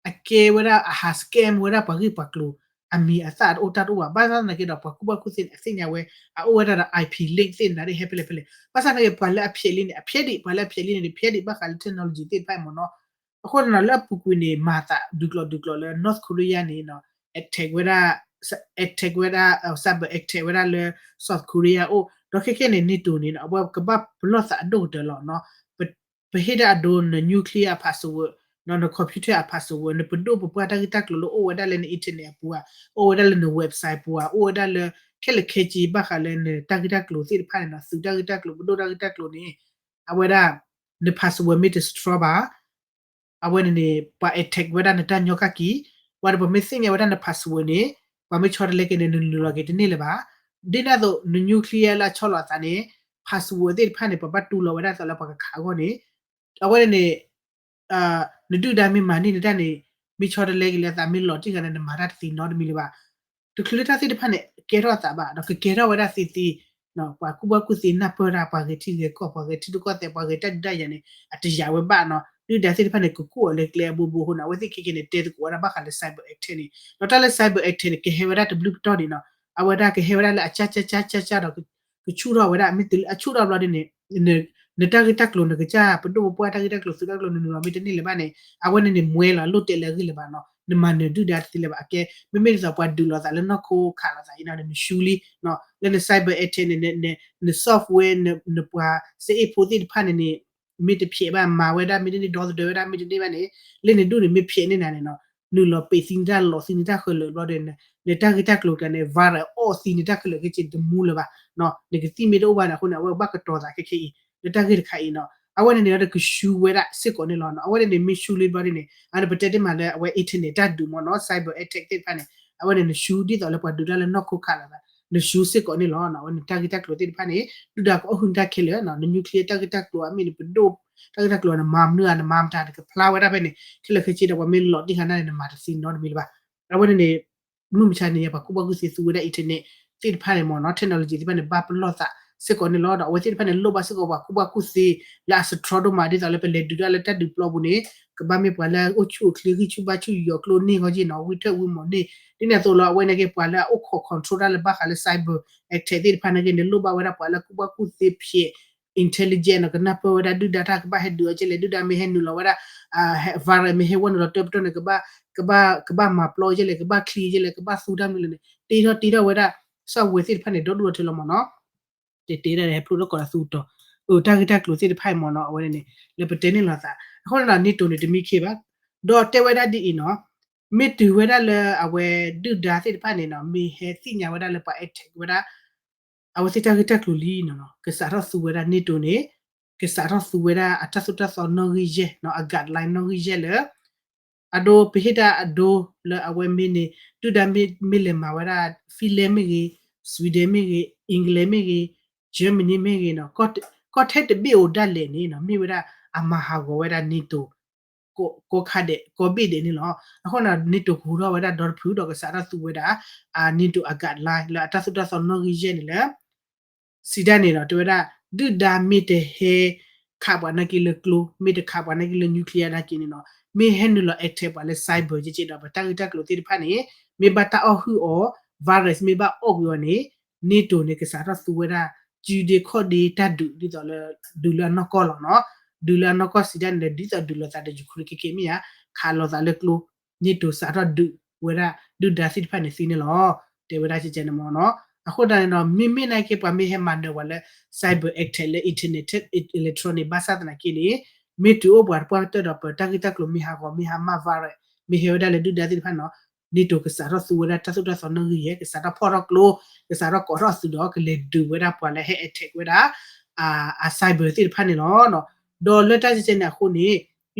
အကဲဝဲဒၣ်အဟး scam ဝဲဒၣ်ပှၤဂ့ၢ်ပှၤကျိၤ အမံၤအသၣ်တအိၣ်တၢ်တအိၣ်ဘၣ် ဘၣ်ဆၣ်သနာ်က့ဒီး ပှၤကူၣ်ဘၣ်ကူၣ်သ့န့ၣ် အသ့ၣ်ညါဝဲ အအိၣ်ဝဲဒၣ်ဒီး IP link သ့ၣ်န့ၣ် ဟဲဖဲလဲၣ်ဖဲလဲၣ် ဘၣ်ဆၣ်သနာ်က့ ပှၤလၢအဖျဲးလံန့ၣ် အဖျဲးဒံး ပှၤလၢအဖျဲးလံန့ၣ် ဖျဲးဒံးဘၣ်ဃးလၢ technology သ့ၣ်တဖၣ်မ့ၢ်နီၤ အဃိန့ၣ် လၢအပူၤကွံာ်န့ၣ် မၤသးဒုးကျိၤဒုးကျိၤလၢ North Korea န့ၣ် attack ဝဲဒၣ် attack ဝဲဒၣ် cyber attack ဝဲဒၣ်လၢ South Korea အိၣ် ဒီးခဲခဲန့ၣ် NATO န့ၣ် အဝဲကဘၣ်ပလီၢ်သးအဒိၣ်ကတၢၢ်လီၤ ပဟ့ၣ်တၢ်အဒိ န nuclear အ password န computer အ password နပဒိၣ်ပပှၢ်တၢ်ဂ့ၢ်တၢ်ကျိၤလၢအိၣ်ဝဲဒၣ်လၢန internet အပူၤဧါ အိၣ်ဝဲဒၣ်လၢန website ပူၤဧါ အိၣ်ဝဲဒၣ်လၢ ခဲလၢာ်ခဲဆ့ဘၣ်ဃးလၢနတၢ်ဂ့ၢ်တၢ်ကျိၤသ့ၣ်တဖၣ်န့ၣ်နီၤ သုးတၢ်ဂ့ၢ်တၢ်ကျိၤ ပဒိၣ်တၢ်ဂ့ၢ်တၢ်ကျိၤန့ၣ် အဝဲဒၣ် န password မ့ၢ်တ strong ဘၣ် အဝဲန့ၣ်န့ၣ် ပှၤ attack ဝဲဒၣ်နတၢ်ညီကၣ်ကံၤ ဝဲဒီးပှၤမ့ၢ်သ့ၣ်ညါဝဲဒၣ်န password န့ၣ် ပှၤမ့ၢ်ဆီတလဲက့ၤန့ၣ် နနုာ်လီၤက့ၤတန့ၢ်လၢၤဘၣ် ဒ်န့ၣ်အသိး န nuclear လၢအဆီလီၤအသးန့ၣ် password သ့ၣ်တဖၣ်န့ၣ် ပှၤဘၣ်တူၢ်လိာ်ဝဲဒၣ်သိးလၢပှၤကခးအဂီၢ်န့ၣ် အဝဲန့ၣ်န့ၣ် နဒုၣ်ဒါမ့ၢ်မၤန့ၢ်နတၢ်န့ၣ် မ့ၢ်ဆီတလဲက့ၤလၢအသးမ့ၢ်လီၤတံၢ်ဂၤန့ၣ် နမၤတၢ်တသ့နီတမံၤလၢၤဘၣ် တချုးလၢတၢ်သ့ၣ်တဖၣ်န့ၣ် ကဲထီၣ်အသးဘၣ် ဒီးကကဲထီၣ်ဝဲဒၣ်သ့သ့ ပှၤကူၣ်ဘၣ်ကူၣ်သ့နၢ်ပၢၢ်တၢ် ပှၤဂဲၤထံဂဲၤကီၢ် ပှၤဂဲၤထံရူၢ်ကီၢ်သဲး ပှၤဂဲၤတၢ်ဒုးတၢ်ယၤန့ၣ် အတယာ်ဝဲဘၣ်နီၤ ဒုၣ်ဒါသ့ၣ်တဖၣ်န့ၣ် ကကူၣ်အီၤလၢကျဲအဘိဘိအဃိန့ၣ် အဝဲသ့ၣ်ခဲကဲန့ၣ် တဲသကိးဝဲဒၣ်ဘၣ်ဃးလၢ cyber attack န့ၣ် ဒီးတၢ်လၢ cyber attack န့ၣ် ကဟဲဝဲဒၣ်တဘျုးပတီၢ်န့ၣ်နီၤ အဝဲဒၣ်ကဟဲဝဲဒၣ်လၢအကၢ်ကၢ်ကၢ်ကၢ်ကၢ်ဒီး ကဆူၣ်ထီၣ်ဝဲဒၣ် မ့ၢ်တုၤလၢအဆူၣ်ထီၣ်ဘျီဒ်န့ၣ် နတၢ်ဂ့ၢ်တၢ်ကျိၤ နကစၢ်ပဒိၣ်ပပှၢ်တၢ်ဂ့ၢ်တၢ်ကျိၤ သုးတၢ်ကျိၤ နနုာ်လီၤမ့ၢ်တန့ၢ်လၢၤဘၣ်န့ၣ် အဝဲန့ၣ်န့ၣ် မွဲလီၤ လိၣ်တဲာ်လၢအဂ့ၢ်လၢၤဘၣ်နီၤ နမၤနၢၤဒုၣ်ဒါတသ့လၢၤဘၣ် အကဲ မ့မ့ၢ်ဒ်သိးပှၤဒုးလိာ်သးလၢနီၢ်ခိခးလိာ်သးအံၤနီၤ နမၤဆူလံ လၢန cyber attack န့ၣ် န software နပှၤစ့အ့ၣ်ဖိသ့ၣ်တဖၣ်န့ၣ်န့ၣ် မ့ၢ်တဖျဲးဘၣ် မၤဝဲဒၣ်မ့ၢ်တန့ၢ် ဒီသဒၢဝဲဒၣ်မ့ၢ်တန့ၢ်ဘၣ်န့ၣ် လၢနဒူၣ်န့ၣ် မ့ၢ်ဖျဲးန့ၢ်နၤန့ၣ်နီၤ နုာ်လီၤပံးသံနတၢ် လီၤသံနတၢ်ဃၢၤလၢာ်ဘျီဒီး နတၢ်ဂ့ၢ်တၢ်ကျိၤတဂၤန့ၣ် virus အီၣ်သံနတၢ်ခဲလၢာ်ခဲဆ့န့ၣ် တမူလၢၤဘၣ် နကသံၣ်မ့ၢ်တအိၣ်ဘၣ်န့ၣ် အဃိန့ၣ် အဝဲဘၣ်ကတီၤသးခဲခဲအံၤ လၢတၢ်ဂ့ၢ်တခါအံၤနီၤ အဝဲန့ၣ်န့ၣ်ဒီးကဆူဝဲဒၣ်စ့ၢ်ကီးန့ၣ်လီၤ. အဝဲန့ၣ်န့ၣ် မ့ၢ်ဆူလံဘျီဒ်န့ၣ် အဝဲန့ၣ်ပတဲတ့ၢ်မးလၢအဝဲ internet တၢ်ဒုးမ့ၢ်နီၤ cyber attack သ့ၣ်တဖၣ်န့ၣ် အဝဲန့ၣ်နဆူဒ်သိးလၢပှၤဒုးတၢ်လၢနီၢ်ခိခးလိာ်သး နဆူစ့ၢ်ကီးန့ၣ်လီၤ. အဝဲန့ၣ်တၢ်ဂ့ၢ်တၢ်ကျိၤသ့ၣ်တဖၣ်န့ၣ် ဒုၣ်ဒါကအီၣ်ဟုၣ်တၢ်ခဲလၢာ်နီၤ န nuclear တၢ်ဂ့ၢ်တၢ်ကျိၤအမ့ၢ်န့ၣ် ပဒိၣ် တၢ်ဂ့ၢ်တၢ်ကျိၤနမၤမနုၤဧါ နမၤမတၤ နကဖျါဝဲဒၣ်ဖဲန့ၣ် ခဲလၢာ်ခဲဆ့ဒီး ပှၤမ့ၢ်လီၤတံၢ်ဃာ်နၤန့ၣ် နမၤတသ့နီတမံၤလၢၤဘၣ်. အဝဲန့ၣ်န့ၣ် မုၢ်မဆါတနံၤညါ ပှၤကူၣ်ဘၣ်ကူၣ်သ့သူဝဲဒၣ် internet သ့ၣ်တဖၣ်န့ၣ်မ့ၢ်နီၤ technology သ့ၣ်တဖၣ်န့ၣ် ဘၣ်ပလီၢ်သးစ့ၢ်ကီးန့ၣ်လီၤ. ဒီးအဝဲသ့ၣ်တဖၣ်န့ၣ် လိၣ်ဘၣ်စ့ၢ်ကီးပှၤကူၣ်ဘၣ်ကူၣ်သ့ လၢအစထြီဒိၣ်မး ဒ်သိးလၢပလဲၤဒုးတၢ်လၢတၢ်ဒုးပျီပူၤန့ၣ် ကဘၣ်မ့ၢ်ပှၤလၢအအိၣ်ဆူၣ်အိၣ်ချ့ ဂံၢ်ဆူၣ်ဘါဆူၣ် ယီၤကျိန့ၢ်ဃီက့ၤနီၤ ဝံထၢၣ်ဝံမီၤန့ၢ် ဒ်န့ၣ်အသိးလီၤ. အဝဲန့ၣ်က့ၤ ပှၤလၢအအိၣ်ခိး control တၢ်လၢဘၣ်ဃးလၢ cyber attack သ့ၣ်တဖၣ်န့ၣ်က့ၤန့ၣ် လိၣ်ဘၣ်ဝဲဒၣ်ပှၤလၢကူၣ်ဘၣ်ကူၣ်သ့ဖျဲး intelligence နီၤ ကနၢ်ပၢၢ်ဝဲဒၣ်ဒုၣ်ဒါတၢ်ကဘၣ်ဟဲဒုးအီၤကဲလဲၣ် ဒုၣ်ဒါမ့ၢ်ဟဲနုာ်လီၤဝဲဒၣ် virus မ့ၢ်ဟဲဝဲနုာ်လီၤတၢပတီၢ်န့ၣ် ကဘၣ် ကဘၣ်မၤပျီကဲလဲၣ် ကဘၣ်ချံကဲလဲၣ် ကဘၣ်သူတၢ်မနုၤလဲၣ်န့ၣ် တ့ထီၣ်တ့ထီၣ်ဝဲဒၣ် software သ့ၣ်တဖၣ်န့ၣ် ဒီဒူၣ်ဒီထၢလီၤမ့ၢ်နီၤ တတဲဒၣ်ဟဲဖျိထီၣ်ကီးဒီးသူတီၤ အတၢ်ဂ့ၢ်တၢ်ကျိၤသ့ၣ်တဖၣ်အံၤမ့ၢ်နီၤ အဝဲန့ၣ်န့ၣ် လၢပတဲန့ၢ်လိာ်သး အဃိန့ၣ်ဒီး NATO န့ၣ် တမံခ့ဘၣ် ဒီးတဲဝဲဒၣ်ဒ်အံၤနီၤ မ့ၢ်တုၤဝဲဒၣ်လၢအဝဲဒုၣ်ဒါသ့ၣ်တဖၣ်န့ၣ်နီၤ မ့ၢ်ဟဲသ့ၣ်ညါဝဲဒၣ်လၢပှၤ attack ဝဲဒၣ် အဝဲသ့ၣ်တၢ်ဂ့ၢ်တၢ်ကျိၤလံနီၤ ကစးထီၣ်သူဝဲဒၣ် NATO န့ၣ် ကစးထီၣ်သူဝဲဒၣ်အတၢ်သိၣ်တၢ်သီနီၣ်ဂံၢ်ယဲၢ်နီၤ အ guideline နီၣ်ဂံၢ်ယဲၢ်လၢ အဒိပဟ့ၣ်တၢ်အဒိလၢအဝဲမ့ၢ်န့ၣ် ဒုၣ်ဒါမ့ၢ်လဲၤမၤဝဲဒၣ် Finland မ့ၢ်ဂ့ၤ Sweden မ့ၢ်ဂ့ၤ England မ့ၢ်ဂ့ၤ Germany မ့ၢ်ဂ့ၤနီၤ ကီၢ်ထဲတဘ့ၣ်ဧိၤဒၣ်လဲာ်န့ၣ်နီၤ မ့ၢ်ဝဲဒၣ်အမၤဟးဂီၤဝဲဒၣ် NATO ကိးခါဒဲး ကိးဘ့ၣ်ဒဲးန့ၣ်လီၤ. အဃိန့ၣ် NATO ကဟူထီၣ်ဝဲဒၣ်ဒီတဖုဒီးကစးထီၣ်သူဝဲဒၣ် အ NATO အ guideline လၢအတၢ်သိၣ်တၢ်သီနီၣ်ဂံၢ်ယဲၢ်န့ၣ်လၢ စံးဒၣ်န့ၣ်ဒီး တဲဝဲဒၣ် ဒုၣ်ဒါမ့ၢ်တဟဲခးပှၤနာ်က့လၢကျိ မ့ၢ်တခးပှၤနာ်က့လၢ nuclear နာ်က့န့ၣ်နီၤ မ့ၢ်ဟဲနုာ်လီၤ attack ပှၤလၢ cyber ကဲကဲဒီး ပတၢ်ဂ့ၢ်တၢ်ကျိၤသ့ၣ်တဖၣ်န့ၣ် မ့ၢ်ဘၣ်တၢ်အီၣ်ဟုၣ်အီၤ virus မ့ၢ်ဘၣ်အီၣ်ကွံာ်အီၤန့ၣ် NATO န့ၣ် ကစးထီၣ်သူဝဲဒၣ် ကုဒ့ခီၣ်ဒ့တၢ်ဒုး ဒ်သိးလၢ ဒုးလၢအနီၢ်ကီၢ်လီၤနီၤ ဒုးလၢအနီၢ်ကီၢ်စံးဒၣ်န့ၣ်ဒီး ဒ်သိးဒုးလိာ်သးဒီး Ukraine ခဲကဲမ့ၢ်ဧါ ခးလိာ်သးလၢကျိ NATO စးထီၣ်ဒုးဝဲဒၣ် ဒုၣ်ဒါသ့ၣ်တဖၣ်န့ၣ်သ့န့ၣ်လီၤ. တဲဝဲဒၣ်ကဲကဲန့ၣ်မ့ၢ်နီၤ အဃိသတးန့ၣ်ဒီး မ့မ့ၢ်နာ်က့ ပှၤမ့ၢ်ဟဲမၤနၢၤပှၤလၢ cyber attack လၢ internet electronic ဘၣ်ဆၣ်သနာ်က့န့ၣ် မ့ၢ်တုၤအိၣ်ပှၤတပှၢ်ကတၢၢ်ဒီး ပတၢ်ဂ့ၢ်တၢ်ကျိၤမ့ၢ်ဟးဂီၤ မ့ၢ်ဟးမၢ် virus မ့ၢ်ဟဲဝဲဒၣ်လၢဒုၣ်ဒါသ့ၣ်တဖၣ်န့ၣ်နီၤ NATO ကစးထီၣ်သူဝဲဒၣ်တၢ်သိၣ်တၢ်သီနီၣ်ဂံၢ်ယဲၢ် ကစးထီၣ်ဖီၣ်ထီၣ်ကျိ ကစးထီၣ်ကိးထီၣ်အသုးဒီး ကလဲၤဒုးဝဲဒၣ်ပှၤလၢဟဲ attack ဝဲဒၣ် အ cyber သ့ၣ်တဖၣ်န့ၣ်လီၤ. ဒီးလၢတၢ်ကဲကဲန့ၣ်အဃိန့ၣ်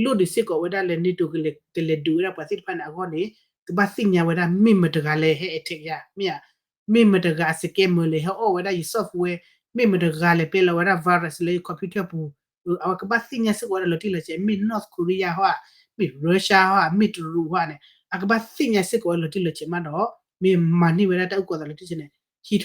လိၣ်ဒုးစ့ၢ်ကီးဝဲဒၣ်လၢ NATO ကလဲၤဒုးဝဲဒၣ်ပှၤသ့ၣ်တဖၣ်န့ၣ်အဂီၢ်န့ၣ် ကဘၣ်သ့ၣ်ညါဝဲဒၣ်မ့ၢ်မတၤတဂၤလဲၤဟဲ attack ယၤ မ့ၢ်ဧါ မ့ၢ်မတၤတဂၤ scammer လဲၤဟဲအီၣ်ဝဲဒၣ်ယ software မ့ၢ်မတၤတဂၤလဲၤပျဲလီၤဝဲဒၣ် virus လၢယ computer ပူၤ အဝဲကဘၣ်သ့ၣ်ညါစ့ၢ်ကီးဝဲဒၣ်လီၤတံၢ်လီၤဆဲး မ့ၢ် North Korea ဟီဧါ မ့ၢ် Russia ဟီဧါ မ့ၢ်တရူးဟီဧါန့ၣ် အကဘၣ်သ့ၣ်ညါစ့ၢ်ကီးဝဲလီၤတံၢ်လီၤဆဲးမးဒီး မ့ၢ်မၤန့ၢ်ဝဲဒၣ်တၢ်အုၣ်ကီၤသးလီၤတံၢ်လီၤဆဲးန့ၣ်